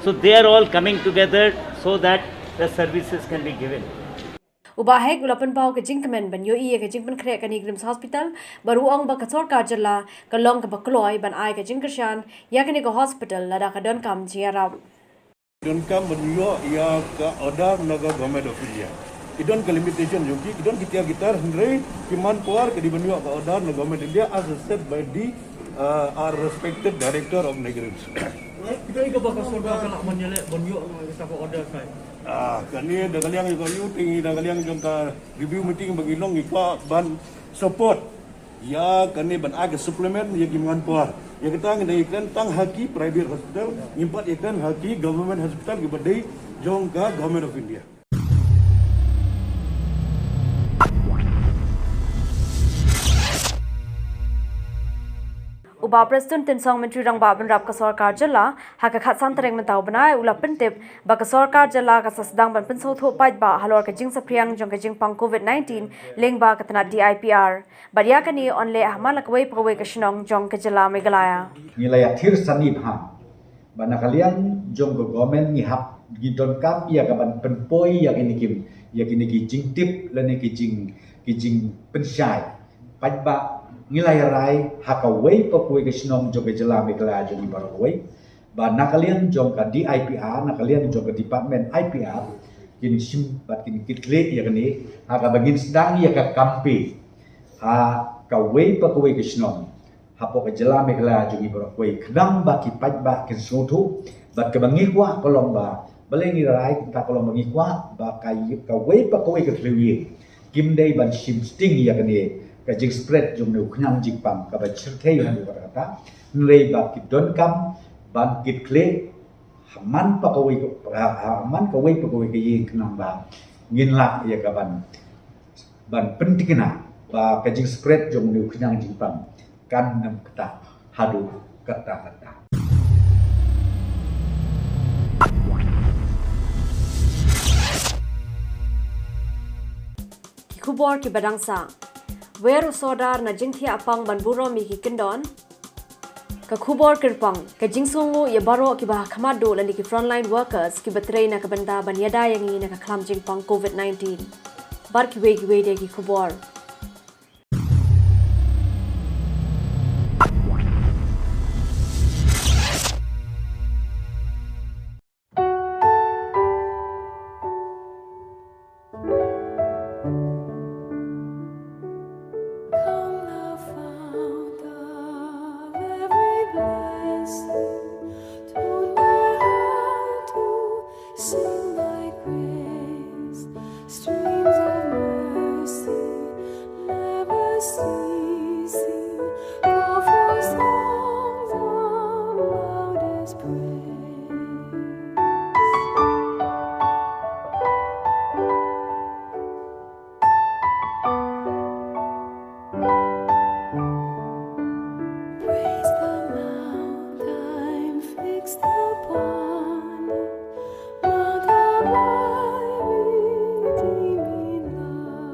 So they are all coming together so that the services can be given. U Bah Hek u la pynpaw ka jingkmen ban ïohi ïa ka jingpynkhreh ka NEIGRIHMS Hospital, bad u ong ba ka sorkar jylla ka long kaba kloi ban ai ka jingkyrshan ïa kane ka hospital lada ka donkam jingïarap. Donkam ban ïoh ïa ka order na ka Government of India. Ki don ka limitation jong ki, ki don ki tiar ki tar, hynrei ki man por ka dei ban ïoh ka order na Government of India as set by the uh, our respected director of NEIGRIHMS. Ki dei kaba ka sorkar ka lah ban ïaleh ban ïoh ïa ka order kai. Ah, kane da ka liang jong ka review meeting ba ngi long ngi kwah ban support ïa kane ban ai ka supplement ïa ki man por. Ïa kata ngi dei kren tang ha ki private hospital, ngim pat ïa kren ha ki government hospital kiba dei jong ka Government of India. U Bah Prestone Tynsong, Myntri Rangbah Bynrap ka Sorkar Jylla, ha ka khatsan tarik mynta u bnai u la pyntip ba ka Sorkar Jylla ka sa sdang ban pynsngewthuh paidbah halor ka jingsaphriang jong ka jingpang covid nineteen lyngba ka tnat D I P R. Bad ïa kane yn leh ha man la kawei pa kawei ka shnong jong ka jylla Meghalaya. Ngi la ïathir sani bha ba na ka liang jong ka government ngi hap, ngi donkam ïa ka ban pynpoi ïa kine ki, ïa kine ki jingtip lane ki jing, ki jingpynshai. Paidbah, ngi la ïa rai ha kawei pa kawei ka shnong jong ka jylla Meghalaya jong ngi baroh kawei ba na ka liang jong ka D I P R, na ka liang jong ka department I P R, kin shim bad kin kitkhlieh ïa kane ha kaba ngin sdang ïa ka kampe ha kawei pa kawei ka shnong hapoh ka jylla Meghalaya jong ngi baroh kawei, khnang ba ki paidbah kin sngewthuh. Bad kaba ngi kwah ka long ba, balei ngi rai, kata ka long ba ngi kwah ba ka, kawei pa kawei ka thliew ïing kim dei ban shim sting ïa kane ka jingspread jong une u khñiang jingpang kaba shyrkhei haduh katta katta. Hynrei ba ki donkam ban kitkhlieh ha man pa kawei ka, ha, ha man kawei pa kawei ka ïing khnang ba ngin lah ïa ka ban, ban pynthikna ba ka jingspread jong une u khñiang jingpang kan ym ktah haduh katta katta. Ki khubor kiba dang sah. Wer u sordar na jingthiah pang ban burom ïa ki kyndon. Ka khubor kyrpang, ka jingsngewnguh ïa baroh kiba ha khmat duh lane ki frontline workers kiba trei na ka bynta ban ïada ïa ngi na ka khlam jingpang covid nineteen. Bad kiwei kiwei de ki khubor. Come, thou fount of every blessing, tune my heart to sing thy praise. Streams of mercy, never ceasing, call forth songs of loudest praise. Praise the mount I'm fixed upon, mount of thy redeeming love.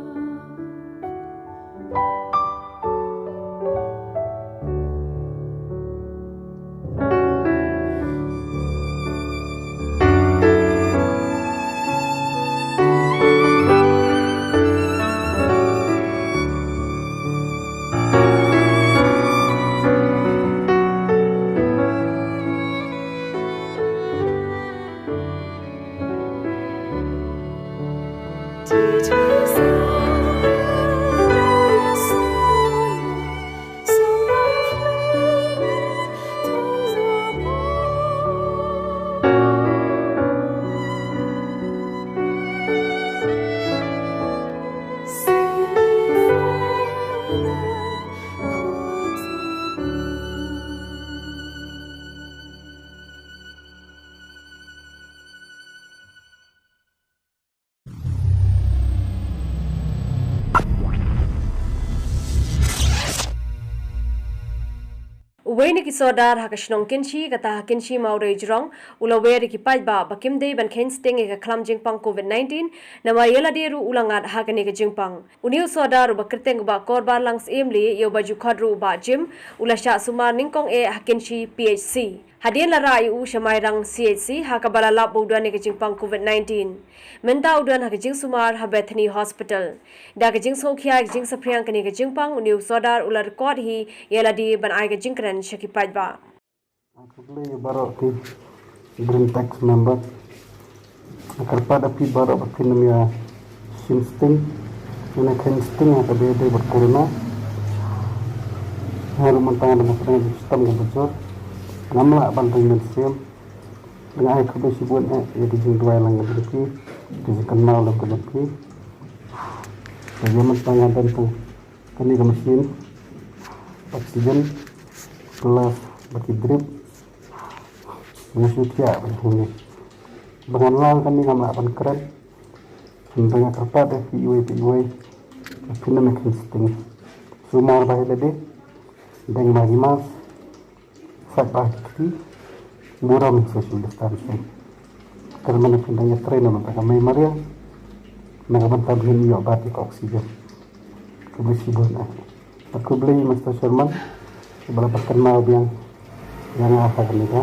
Uwei na ki sordar ha ka shnong Kynshi, kata ha Kynshi Mawrei Jrong, u la wer ïa ki paidbah ba kim dei ban kheiñ sting ïa ka khlam jingpang covid nineteen, namar ïa lade ruh u la ngat ha kane ka jingpang. Une u sordar uba kyrteng u Bah Korbar Langsyiemlieh, ïa uba ju khot ruh u Bah Jim, u la shah sumar nyngkong eh ha Kynshi P H C. Hadien la rah ïa u sha Mairang C H C ha kaba la lap ba u don ïa ka jingpang covid nineteen. Mynta u don ha ka jingsumar ha Bethany Hospital. Da ka jingsngewkhia ïa ka jingsaphriang kane ka jingpang, une u sordar u la record hi ïa lade ban ai ka jingkren sha ki paidbah. Khublei ïa baroh ki Green Tax member. Nga kyrpad ïa phi baroh ba phin ym ïa shim sting, ïa kane ka sting ha kaba ïadei bad corona. Nga ruh mynta nga dang pyrshang ïa ka shitom kaba jur. Ngam lah ban ring mynsiem. Nga ai khublei shibun eh ïa ka jingduwai lang ka jong phi, ka jingkynmaw lang ka jong phi. Te ïa mynta nga don tang kane ka machine oxygen plus bad ki drip. Nga shu thiah bad hangne ba ngan lah kane ngam lah ban kren. Hynrei nga kyrpad ïa phi iwei pa iwei ba phin ym ïa kheiñ sting. Sumar bha ïa lade, deng bha ki mask, Pat ba ki kti burom social distancing. Kyrmen phin dang ïatrei na ka mei mariang na ka bynta ba ngin ïoh bat ïa ka oxygen. Khublei shibun. Khublei Mister Chairman ba la kynmaw biang ïa nga ha kane ka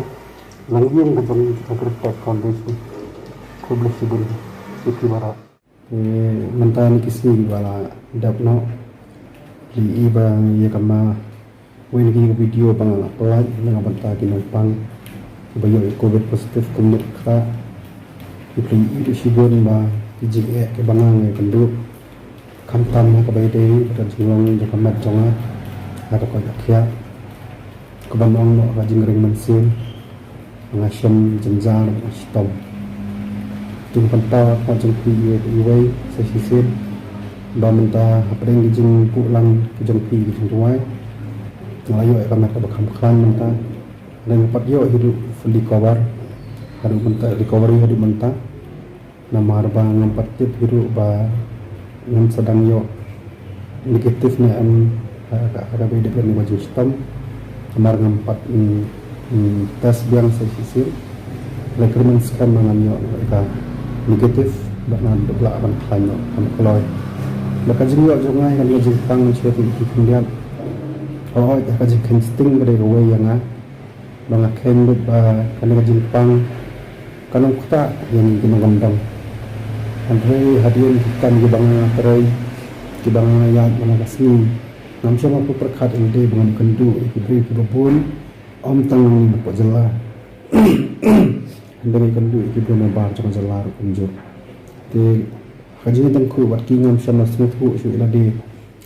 longïing ka jong ka Great Tech Foundation. Khublei shibun ïa phi baroh. Te mynta na ki sngi ba la dep noh, phi i ba ïa kane ka video ba nga la pyllait na ka bynta ki nongpang ba ïoh ïa covid positive kumne ka. Phi i shibun ba ki jingeh kiba nga ïakynduh, khamtam ha kaba ïadei bad ka jinglong jong ka met jong nga ha ka koit ka khiah. Kaba ong noh ka jingring mynsiem, nga shem jynjar, nga shitom. Te nga pynpaw ha khmat jong phi iwei pa iwei sa shisien ba mynta hapdeng ki jingbuh lang ki jong phi ki jingduwai, nga la ïoh ïa ka met kaba kham khlaiñ mynta. Nga pat ïoh hi ruh fully cover haduh mynta, recovery haduh mynta. Namar ba ngam pat tip hi ruh ba ngam sa dang ïoh negative ne em ha ka, ha kaba ïadei bad kane ka jingshitom. Namar ngam pat, mm, mm, test biang sa shisien. Hynrei kyrmen skhem ba ngan ïoh ka negative bad ngan duh lah ban khlaiñ noh, ban kloi. Bad ka jingïoh jong nga ïa kane ka jingpang, shu ïathuh ïa phi khyndiat, hooid, ka jingkheiñ sting ka dei kawei ïa nga. Ba nga kheiñ beit ba kane ka jingpang kan ym ktah ïa ngi ki nongkyndong. Hynrei hadien ki kam kiba nga trei, kiba nga ïaid man la ka sngi, ngam shym la pyrkhat ïa lade ba ngan ïakynduh ïa ki briew kiba bun, ym tang nangne hapoh jylla, hynrei ngan ïakynduh ïa ki briew nabar jong ka jylla ruh kumjuh. Te ha ka jingïatyngkhuh bad ki, ngam shym la sngewthuh shuh ïa lade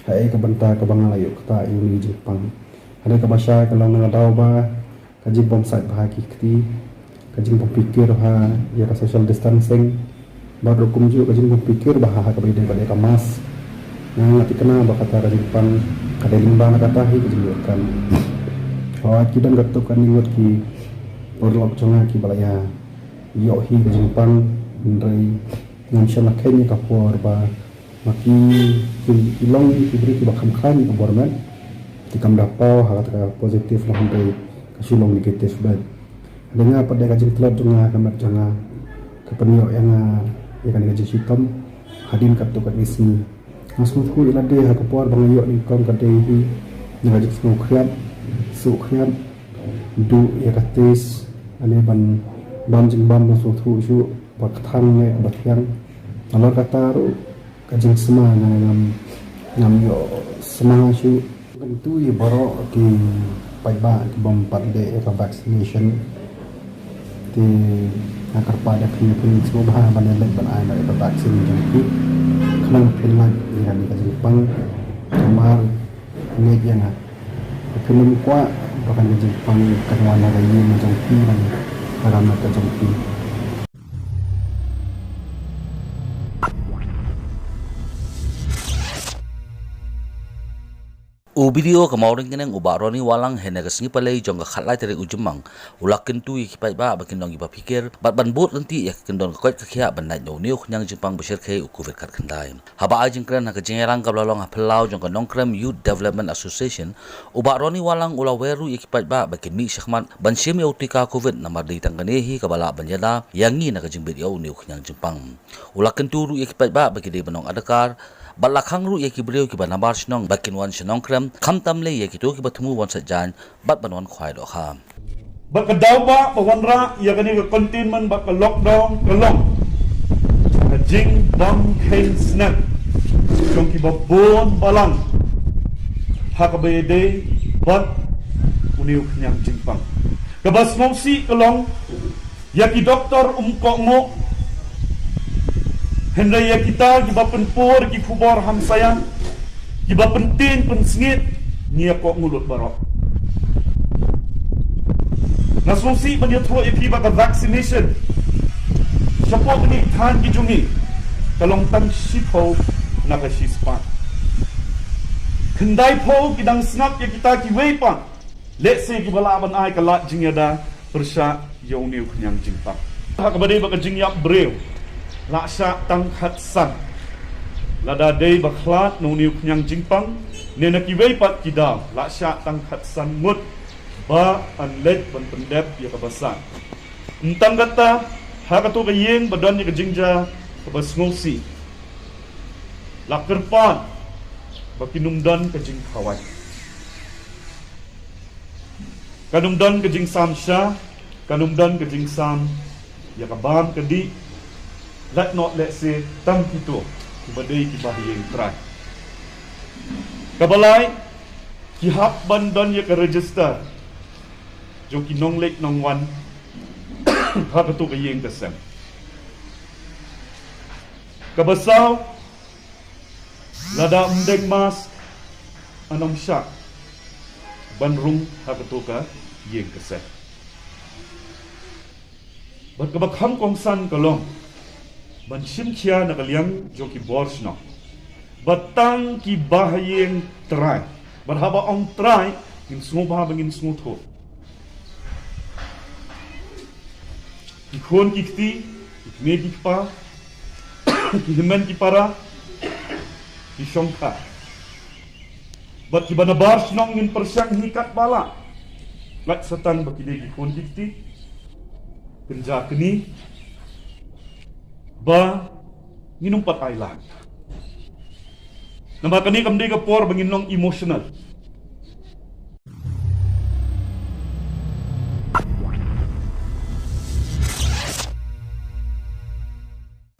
ha ei ka bynta kaba nga la ïoh ktah ïa une u jingpang. Hynrei kaba shai ka long na ka daw ba ka jingbym sait bha ki kti, ka jingbym pyrkhat bha ïa ka social distancing, bad ruh kumjuh ka jingbym pyrkhat bha ha kaba ïadei bad ïa ka mask. Nga thikna ba kata ka jingpang ka dei lyngba na kata hi ka jingïoh kan. Hooid, ki don katto katne ngut ki paralok jong nga kiba la ïa ïoh hi ka jingpang, hynrei ngam shym la kheiñ ïa ka por ba ma ki, ki, ki long ki briew kiba kham khlaiñ ïa ka bor met. Te kam da paw ha kata ka positive la, hynrei ka shu long negative beit. Hynrei nga pat, dei ka jingtlot jong nga, ka met jong nga ka pynïoh ïa nga ïa kane ka jingshitom hadien katto katne sngi. Nga sngewthuh ïa lade ha ka por ba nga ïoh nyngkong ka dei hi na ka jingsngewkhriat, sngewkhriat, duh ïa ka test, lane ban bam jingbam ba sngewthuh shuh ba kthang ne ba thiang. Nalor kata ruh ka jingsma nga ngam, ngam ïoh sma shuh. Kyntu ïa baroh ki paidbah kibym pat leh ïa ka vaccination. Te nga kyrpad ïa phi, phin sngewbha ban ïaleit ban ai noh ïa ka vaccine jong phi khnang phin lait ïa kane ka jingpang. Namar ngeit ïa nga, phin ym kwah ba kane ka jingpang kan wan ha ka ïing jong phi, ban ha ka met ka jong phi. U B D O ka Mawryngkneng, u Bah Ronnie Wahlang, hynne ka sngi Palei jong ka khatlai tarik u Jymmang, u la kyntu ïa ki paidbah ba kin long kiba phikir bad ban bud ryntih ïa ka kyndon ka koit ka khiah ban lait na une u khñiang jingpang ba shyrkhei, u covid khatkhyndai. Haba ai jingkren ha ka jingïalang kaba la long ha phyllaw jong ka Nongkrem Youth Development Association, u Bah Ronnie Wahlang u la wer ruh ïa ki paidbah ba kin mih shakhmat ban shim ïa u tika covid, namar dei tang kane hi kaba lah ban ïada ïa ngi na ka jingbit ïa une u khñiang jingpang. U la kyntu ruh ïa ki paidbah ba ki dei ban long adakar bad la khang ruh ïa ki briew kiba nabar shnong ba kin wan sha Nongkrem, khamtam lei ïa kito kiba thmu wan sait jaiñ bad ban wan khwai dohkha. Bad ka daw ba, ba wanrah ïa kane ka containment bad ka lockdown ka long ka jingbym kheiñ snep jong kiba bun balang ha kaba ïadei bad une u khñiang jingpang. Kaba sngewsih ka long, ïa ki doktor um kohnguh, hynrei ïa kita kiba pynpur ki khubor hamsaïan, kiba pyntieng pynsngiat, ngi ïa kohnguh lut baroh. Nga sngewsih ban ïathuh ïa phi ba ka vaccination shapoh kine ki thaiñ ki jong ngi ka long tang shiphew na ka shispah. Khyndaiphew ki dang sngap ïa kita kiwei pat. Lehse kiba lah ban ai ka lad jingïada pyrshah ïa une u khñiang jingpang. Ha kaba dei bad ka jingïap briew, la shah tang khatsan. Lada dei ba khlad na une u khñiang jingpang ne na kiwei pat ki daw, la shah tang khatsan ngut. Ba yn leit ban pyndep ïa kaba sah. Ym tang kata, ha kato ka ïing ba don ïa ka jingjia kaba sngewsih, la kyrpad ba kin ym don ka jingkhawai. Kan ym don ka jingsam sha, kan ym don ka jingsam ïa ka bam ka dih, lait noh lehse tang kito kiba dei kiba ha ïing trai. Kaba lai, ki hap ban don ïa ka register jong ki nongleit nongwan ha kato ka ïing ka sem. Kaba saw, lada ym deng mask, yn ym shah ban rung ha kato ka ïing ka sem. Bad kaba kham kongsan ka long ban shim khia na ka liang jong ki bor shnong. Bad tang kiba ha ïing trai. Bad haba ong trai, ngin sngewbha ba ngin sngewthuh. Ki khun ki kti, ki kmie ki kpa, ki hynmen ki para, ki shongkha. Bad kiba nabar shnong ngin pyrshang hi katba lah. Lait sa tang ba ki dei ki khun ki kti, kynja kni, ba ngin ym pat ai lang. Namar kane kam dei ka por ba ngin long emotional.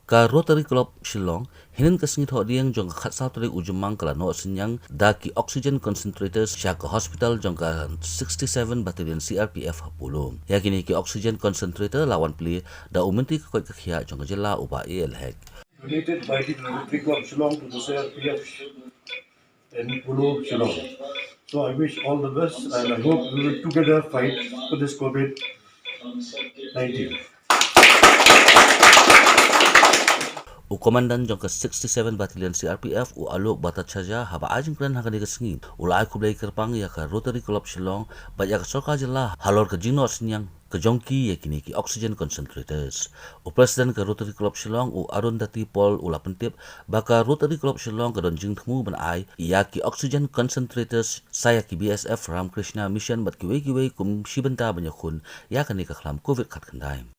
Ka Rotary Club Shillong, hynnin ka sngi Thohdieng jong ka khatsaw tarik u Jymmang ka la noh synñiang da ki oxygen concentrators sha ka hospital jong ka sixty-seven Battalion C R P F ha Polo. Ïa kine ki oxygen concentrator la wan plie da u Myntri ka koit ka khiah jong ka jylla u Bah A L Hek. Donated by the Rotary Club Shillong to the C R P F in Polo, Shillong. So I wish all the best and I hope we will together fight for this COVID nineteen. U Komandan jong ka sixty-seven Battalion C R P F, u Alok Bhattacharya, haba ai jingkren ha kane ka sngi, u la ai khublei kyrpang ïa ka Rotary Club Shillong bad ïa ka sorkar jylla halor ka jingnoh synñiang ka jong ki ïa kine ki oxygen concentrators. U President ka Rotary Club Shillong, u Arundhati Paul, u la pyntip ba ka Rotary Club Shillong ka don jingthmu ban ai ïa ki oxygen concentrators sha ïa ki B S F Ramakrishna Mission bad kiwei kiwei kum shi bynta ban ïakhun ïa kane ka khlam COVID khatkhyndai.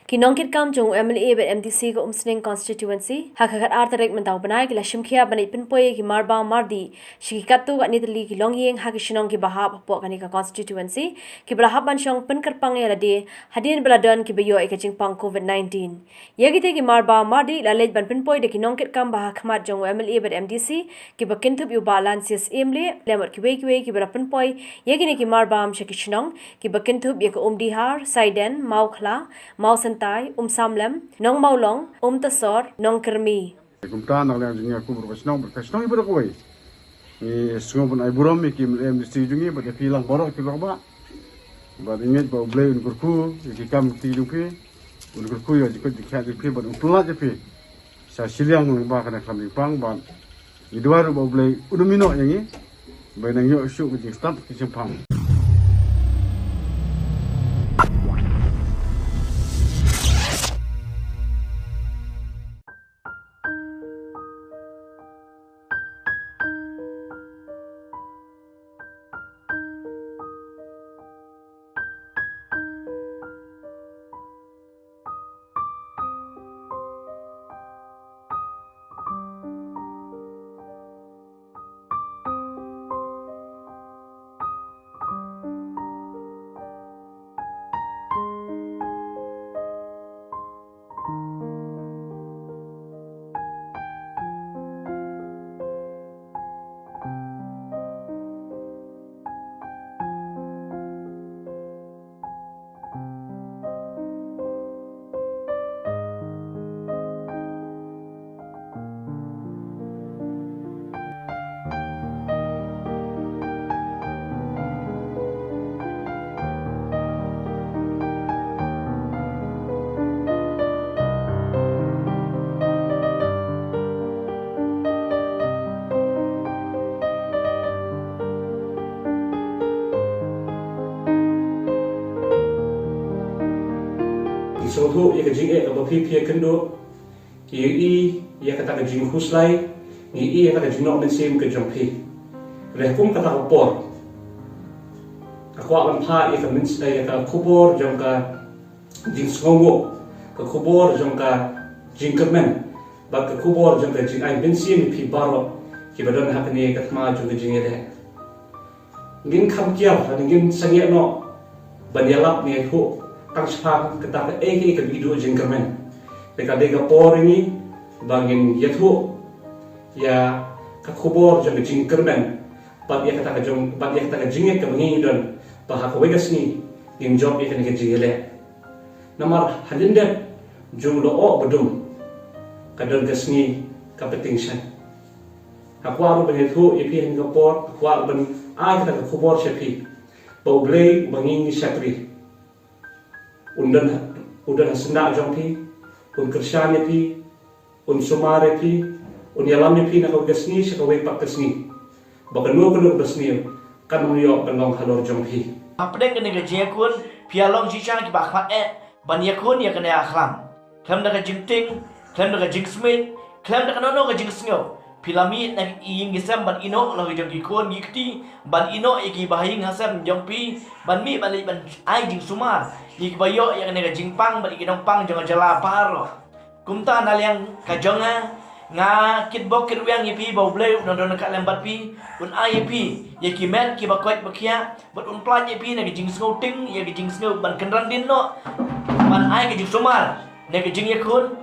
Ki nongkitkam jong u M L A bad M D C ka Umsning Constituency, ha ka khatar tarik mynta u bnai ki la shim khia ban leit pynpoi ïa ki marbam mardih sha ki katto katne tylli ki longïing ha ki shnong kiba hap hapoh kane ka constituency, kiba la hap ban shong pynkyrpang ïa lade hadien ba la don kiba ïoh ïa ka jingpang COVID nineteen. Ïa kite ki marbam mardih la leit ban pynpoi da ki nongkitkam ba ha khmat jong u M L A bad M D C, kiba kynthup ïa u Bah Lancius Emlih, lem bad kiwei kiwei kiba la pynpoi ïa kine ki marbam sha ki shnong, kiba kynthup ïa ka Umdihar, Saiden, Mawkhla, Mawsyntai, Umsamlem, Nongmawlong, Umtasor, Nongkyrmi. Kumta na ka liang jong ngi kum ruh ka shnong, bad ka shnong iba dei kawei, ngi sngew ban ai burom ïa ki M L A M D C jong ngi bad ïa phi lang baroh ki rangbah. Bad ngi ngeit ba U Blei un kyrkhu ïa ki kam ki jong phi, un kyrkhu ïa ka jingkoit jingkhiah jong phi bad un pyllait ïa phi sha shiliang lyngba kane ka khlam jingpang bad ngi duwai ruh ba U Blei un ym ïehnoh ïa ngi ba ngin ïoh shuh ka jingstad ka jingpang. Ngi sngewthuh ïa ka jingeh kaba phi phi ïakynduh, ki ïohi ïa kata ka jingkhuslai, ngi ïohi ïa kata ka jingnoh mynsiem ka jong phi. Te kum kata ka por, nga kwah ban phah ïa ka myns-, ïa ka khubor jong ka jingsngewnguh, ka khubor jong ka jingkyrmen, bad ka khubor jong ka jingai mynsiem ïa phi baroh kiba don ha kane ka thma jong ka jingïaleh. Ngin kham kiar, ngin sangeh noh ban ïalap ne ïathuh tang shaphang kata kaei kaei kaba i duh jingkyrmen. Te ka dei ka por ïa ngi ba ngin ïathuh ïa ka khubor jong ka jingkyrmen, bad ïa kata ka jong, bad ïa kata ka jingngeit kaba ngi don ba ha kawei ka sngi ngin jop ïa kane ka jingïaleh. Namar hadien dep jong u lyoh ba dum, ka don ka sngi kaba tyngshaiñ. Nga kwah ruh ban ïathuh ïa phi ha kane ka por, nga kwah ruh ban ai kata ka khubor sha phi, ba U Blei uba ngi ngi shakri, un don, un don ha syndah jong phi, un kyrshan ïa phi, un sumar ïa phi, un ïalam ïa phi na kawei ka sngi sha kawei pat ka sngi, ba kano kano kaba sniew kan ym ïoh ban long halor jong phi. Hapdeng kane ka jingïakhun, phi ïa long shisha kiba khmat eh ban ïakhun ïa kane ka khlam. Khlem da ka jingtieng, khlem da ka jingsmit, khlem da kano kano ka jingsngew, phi la mih na ki ïing ki sem ban ïehnoh la ki jong ki khun ki kti, ban ïehnoh ïa ki bahaïing hasem jong phi, ban mih ban leit ban ai jingsumar ïa kiba ïoh ïa kane ka jingpang bad ïa ki nongpang jong ka jylla baroh. Kumta na liang ka jong nga, nga kitbok kitrwiang ïa phi ba U Blei un don ryngkat lem bad phi, un ai ïa phi ïa ki met kiba koit ba khiah, bad un pynlait ïa phi na ka jingsngewtieng, ïa ka jingsngew ban kynran dien noh, ban ai ka jingsumar ne ka jingïakhun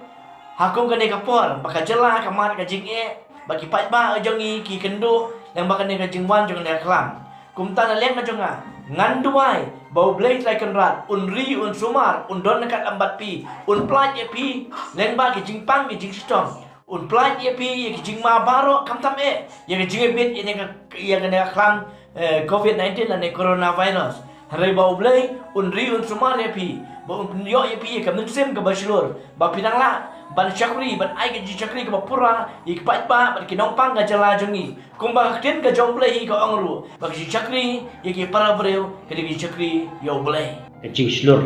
ha kum kane ka por ba ka jylla ka mad ka jingeh, ba ki paidbah jong ngi ki kynduh lyngba kane ka jingwan jong kane ka khlam. Kumta na liang ka jong nga, ngan duwai ba U Blei Trai Kynrad un ri, un sumar, un don ryngkat lem bad phi, un pynlait ïa phi lyngba ki jingpang ki jingshitom, un pynlait ïa phi ïa ki jingma baroh, khamtam eh ïa ka jingïabit ïa kane ka, ïa kane ka khlam, eh, covid nineteen lane coronavirus. Hynrei ba U Blei un ri, un sumar ïa phi, ba un pynïoh ïa phi ïa ka mynsiem kaba shlur, ba phin nang lah ban shakri, ban ai ka jingshakri kaba pura ïa ki paidbah bad ki nongpang ka jylla jong ngi. Kumba ka ktien ka jong U Blei hi ka ong ruh ba ka jingshakri ïa ki para briew ka dei ka jingshakri ïa U Blei. Ka jingshlur,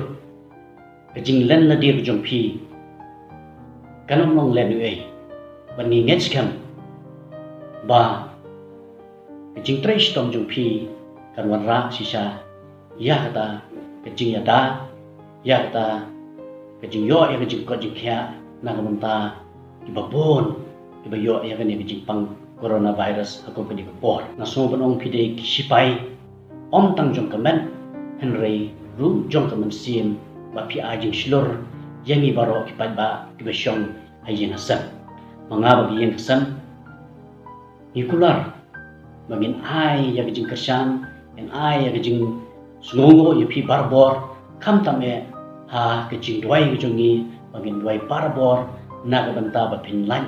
ka jinglen lade ka jong phi kan ym long lehnohei, bad ngi ngeit skhem ba ka jingtrei shitom jong phi kan wanrah shisha ïa kata ka jingïada, ïa kata ka jingïoh ïa ka jingkoit jingkhiah na ka bynta kiba bun kiba ïoh ïa kane ka jingpang coronavirus ha kum kane ka por. Nga sngew ban ong phi dei ki shipai, ym tang jong ka met, hynrei ruh jong ka mynsiem, ba phi ai jingshlur ïa ngi baroh ki paidbah kiba shong ha ïing ha sem. Ma nga bad ki ïing ki sem, ngi kular ba ngin ai ïa ka jingkyrshan, ngin ai ïa ka jingsngewnguh ïa phi barabor, khamtam eh ha ka jingduwai ka jong ngi, ba ngin duwai barabor na ka bynta ba phin lait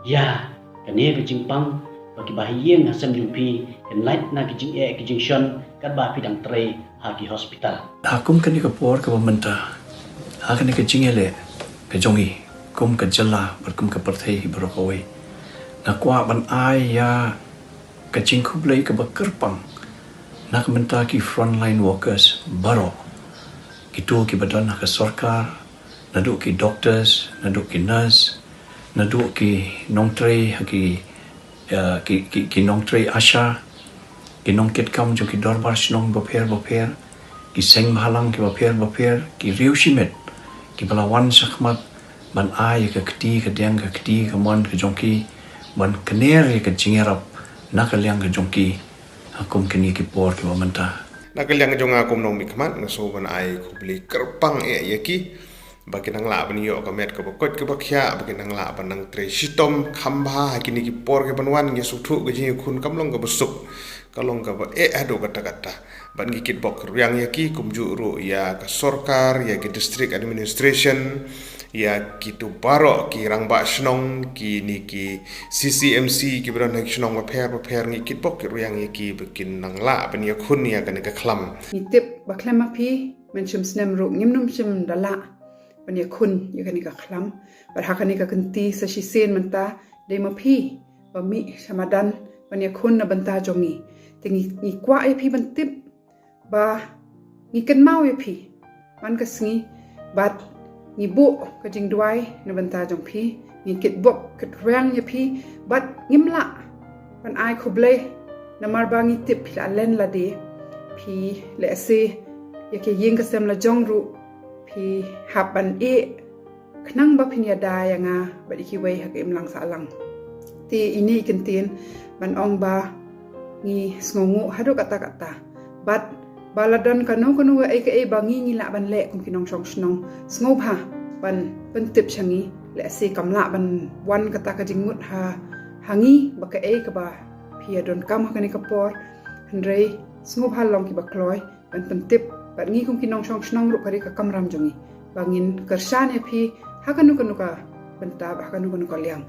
ïa kane ka jingpang, ba kiba ha ïing ha sem jong phi kin lait na ka jingeh ka jingshon katba phi dang trei ha ki hospital. Ha kum kane ka por kaba mynta, ha kane ka jingïaleh ka jong ngi kum ka jylla bad kum ka pyrthei baroh kawei, nga kwah ban ai ïa ka jingkhublei kaba kyrpang na ka bynta ki frontline workers baroh, kito kiba don ha ka sorkar, naduh ki doctors, naduh ki nurse, naduh ki nongtrei ha ki, eh, ki, ki, ki nongtrei ASHA, ki nongkitkam jong ki dorbar shnong bapher bapher, ki seng bhalang kiba pher bapher, ki riew shimet kiba la wan shakhmat ban ai ïa ka kti ka diang, ka kti ka mon ka jong ki, ban kner ïa ka jingïarap na ka liang ka jong ki ha kum kine ki por kiba mynta. Na ka liang jong nga kum u nongmihkhmat, nga sngew ban ai khublei kyrpang eh ïa ki, ba kin nang lah ban ïoh ka met kaba koit kaba khiah, ba kin nang lah ban nang trei shitom kham bha ha kine ki por kiban wan. Ngi sngewthuh ka jingïakhun kam long kaba suk, ka long kaba eh haduh katta katta. Bad ngi kitbok kitrwiang ïa ki, kumjuh ruh ïa ka sorkar, ïa ki district administration, ïa kito baroh ki rangbah shnong, kine ki C C M C kiba don ha ki shnong bapher bapher, ngi kitbok kitrwiang ïa ki ba kin nang lah ban ïakhun ïa kane ka khlam. Ngi tip ba khlem ma phi, men shim snem ruh ngim nym shym da lah ban ïakhun ïa kane ka khlam. Bad ha kane ka kynti sa shisien mynta dei ma phi ba mih sha madan ban ïakhun na bynta jong ngi. Te ngi, ngi kwah ïa phi ban tip ba ngi kynmaw ïa phi man ka sngi, bad ngi buh ka jingduwai na bynta jong phi. ngi kitbok kitrwiang ïa phi, bad ngim lah ban ai khublei namar ba ngi tip phi la len lade. Phi lehse ïa ka ïing ka sem la jong ruh phi hap ban ïeh khnang ba phin ïada ïa nga bad ïa kiwei ha ka imlang sahlang. Te ine i kyntien ban ong ba ngi sngewnguh haduh katta katta. Bad ba la don kano kano kaei kaei ba ngi ngi lah ban leh kum ki nongshong shnong, sngewbha ban pyntip sha ngi, lehse kam lah ban wan kata ka jingmut ha, ha ngi ba kaei kaba phi ïa donkam ha kane ka por. Hynrei sngewbha long kiba kloi ban pyntip bad ngi kum ki nongshong shnong ruh ka ri ka kamram jong ngi ba ngin kyrshan ïa phi ha kano kano ka bynta, ha kano kano ka liang.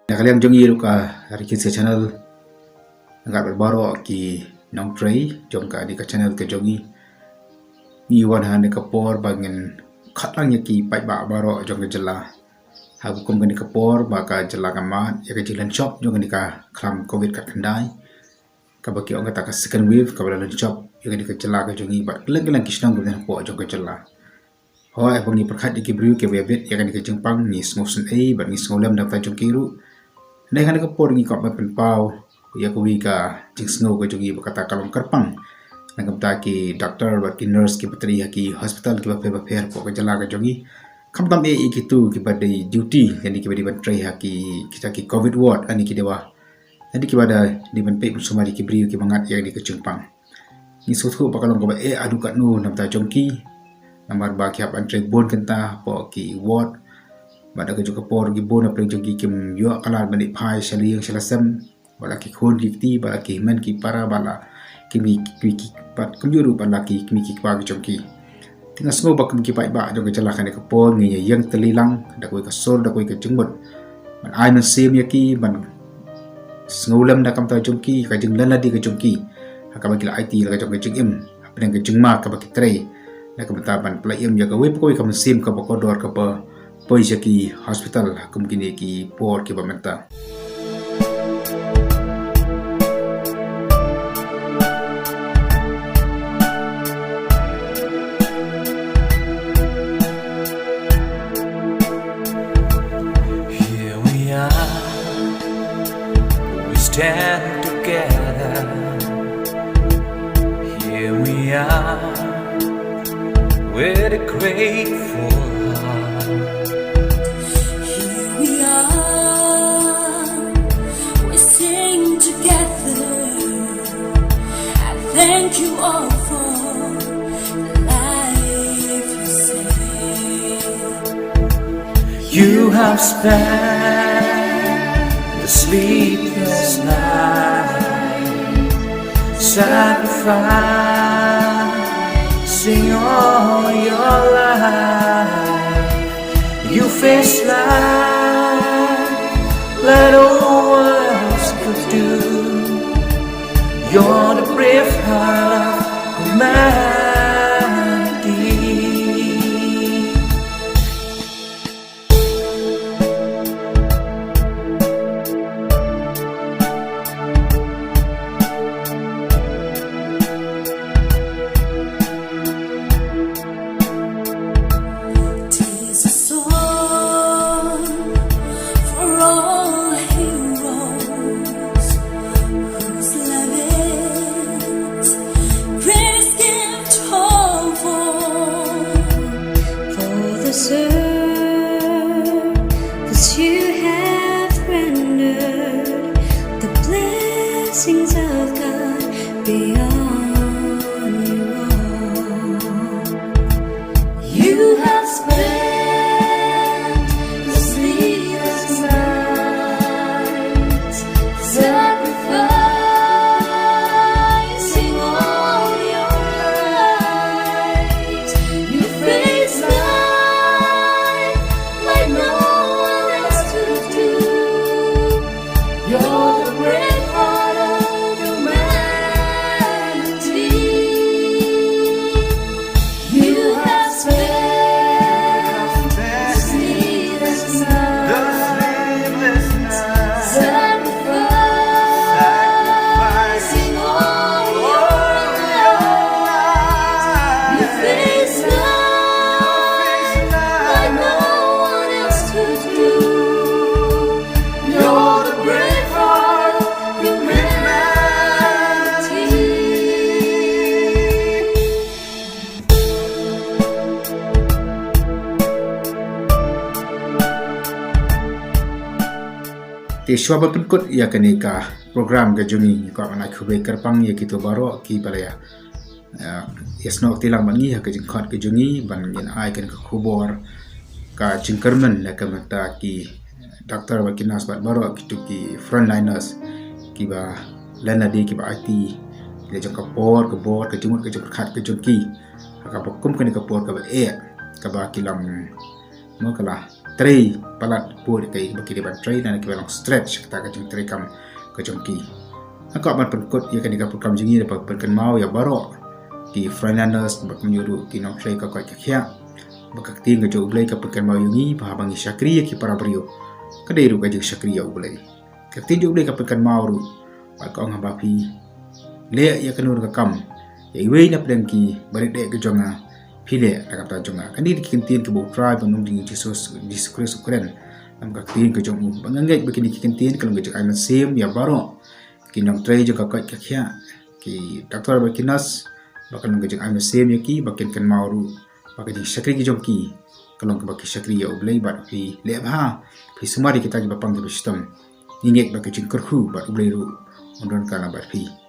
Na ka liang jong ngi ruh ka Rikit Sa Channel, nga bad baroh ki nongtrei jong kane ka channel ka jong ngi, ngi wan ha kane ka por ba ngin khot lang ïa ki paidbah baroh jong ka jylla. Ha kum kane ka por ba ka jylla ka mad ïa ka jinglen shop jong kane ka khlam covid khatkhyndai, kaba ki ong kata ka second wave, kaba la len shop ïa kane ka jylla ka jong ngi bad kylleng kylleng ki shnong kiba don hapoh jong ka jylla. Hooid, haba ngi pyrkhat ïa ki briew kiba ïa bit ïa kane ka jingpang, ngi sngewsynei bad ngi sngewlem na ka bynta jong ki ruh. Hynrei ha kane ka por ngi kwah ban pynpaw ïa kawei ka jingsngew ka jong ngi ba kata ka long kyrpang na ka bynta ki doctor bad ki nurse kiba trei ha ki hospital kiba pher ba pher hapoh ka jylla ka jong ngi. Khamtam eh ïa kito kiba dei duty, lane kiba dei ban trei ha ki, kita ki covid ward, lane ki dei ba, lane kiba dei ban peit ban sumar ïa ki briew kiba ngat ïa kane ka jingpang. Ngi sngewthuh ba ka long kaba eh haduh katno na ka bynta jong ki, namar ba ki hap ban trei bun kynta hapoh ki ward. Bad ha kajuh ka por ki bun na pdeng jong ki kim ïoh ka lad ban ïa phai sha la ïing sha la sem, bad la ki khun ki kti, bad la ki hynmen ki para, bad la ki kmie ki, ki, ki, bad kumjuh ruh bad la ki kmie ki kpa ki jong ki. Te nga sngew ba kum ki paidbah jong ka jylla kane ka por ngi ïa ïeng tylli lang da kawei ka sur, da kawei ka jingmut ban ai mynsiem ïa ki, ban sngewlem na ka bynta jong ki, ka jinglen lade ka jong ki ha kaba ki la aiti la ka jong ka jingim, hapdeng ka jingma kaba ki trei na ka bynta ban pynlait im ïa kawei pa kawei ka mynsiem kaba kordor kaba poi sha ki hospital ha kum kine ki por kiba mynta. Here we are, we stand together. Here we are, with a grateful heart. Here we are, we sing together. I thank you all for the life you saved. You have spent the sleepless night sacrificing all your life. You faced life like no one else could do. You're the brave heart of humanity. Tears are sown Te shuwa ban pynkut ïa kane ka program ka jong ngi, nga kwah ban ai khublei kyrpang ïa kito baroh kiba la ïa, eh, ïasnoh kti lang bad ngi ha ka jingkhot ka jong ngi ban ngin ai kane ka khubor ka jingkyrmen na ka bynta ki doctor bad ki nurse bad baroh kito ki frontliners kiba lane dei kiba aiti ki la jong ka por ka bor ka jingmut ka jingpyrkhat ka jong ki ha kaba kum kane ka por kaba eh kaba ki long, mo, ka la trei palat bun ïa kaei ba ki dei ban trei, lane kiba long stretch kata ka jingtrei kam ka jong ki. Nga kwah ban pynkut ïa kane ka program jong ngi da ba pynkynmaw ïa baroh ki frontliners bad kumjuh ruh ki nongtrei ka koit ka khiah ba ka ktien ka jong U Blei ka pynkynmaw ïa ngi ba haba ngi shakri ïa ki para briew ka dei ruh ka jingshakri ïa U Blei. Ka ktien jong U Blei ka pynkynmaw ruh bad ka ong, haba phi leh ïa kano ka kam ïa iwei na pdeng ki barit eh ka jong nga, phi leh da ka bynta jong nga. Kane dei ki ktien kiba U Trai ba nongding Jisu, Jisu Khrist u kren. Lam ka ktien ka jong u ba nga ngeit ba kine ki ktien ka long ka jingai mynsiem ïa baroh ki nongtrei jong ka koit ka khiah, ki doctor bad ki nurse, ba ka long ka jingai mynsiem ïa ki ba kin kynmaw ruh ba ka jingshakri ka jong ki ka long kaba ki shakri ïa U Blei bad phi leh bha, phi sumar ïa kita kiba pang kiba shitom. Ngi ngeit ba ka jingkyrkhu bad U Blei ruh un don ka lang bad phi.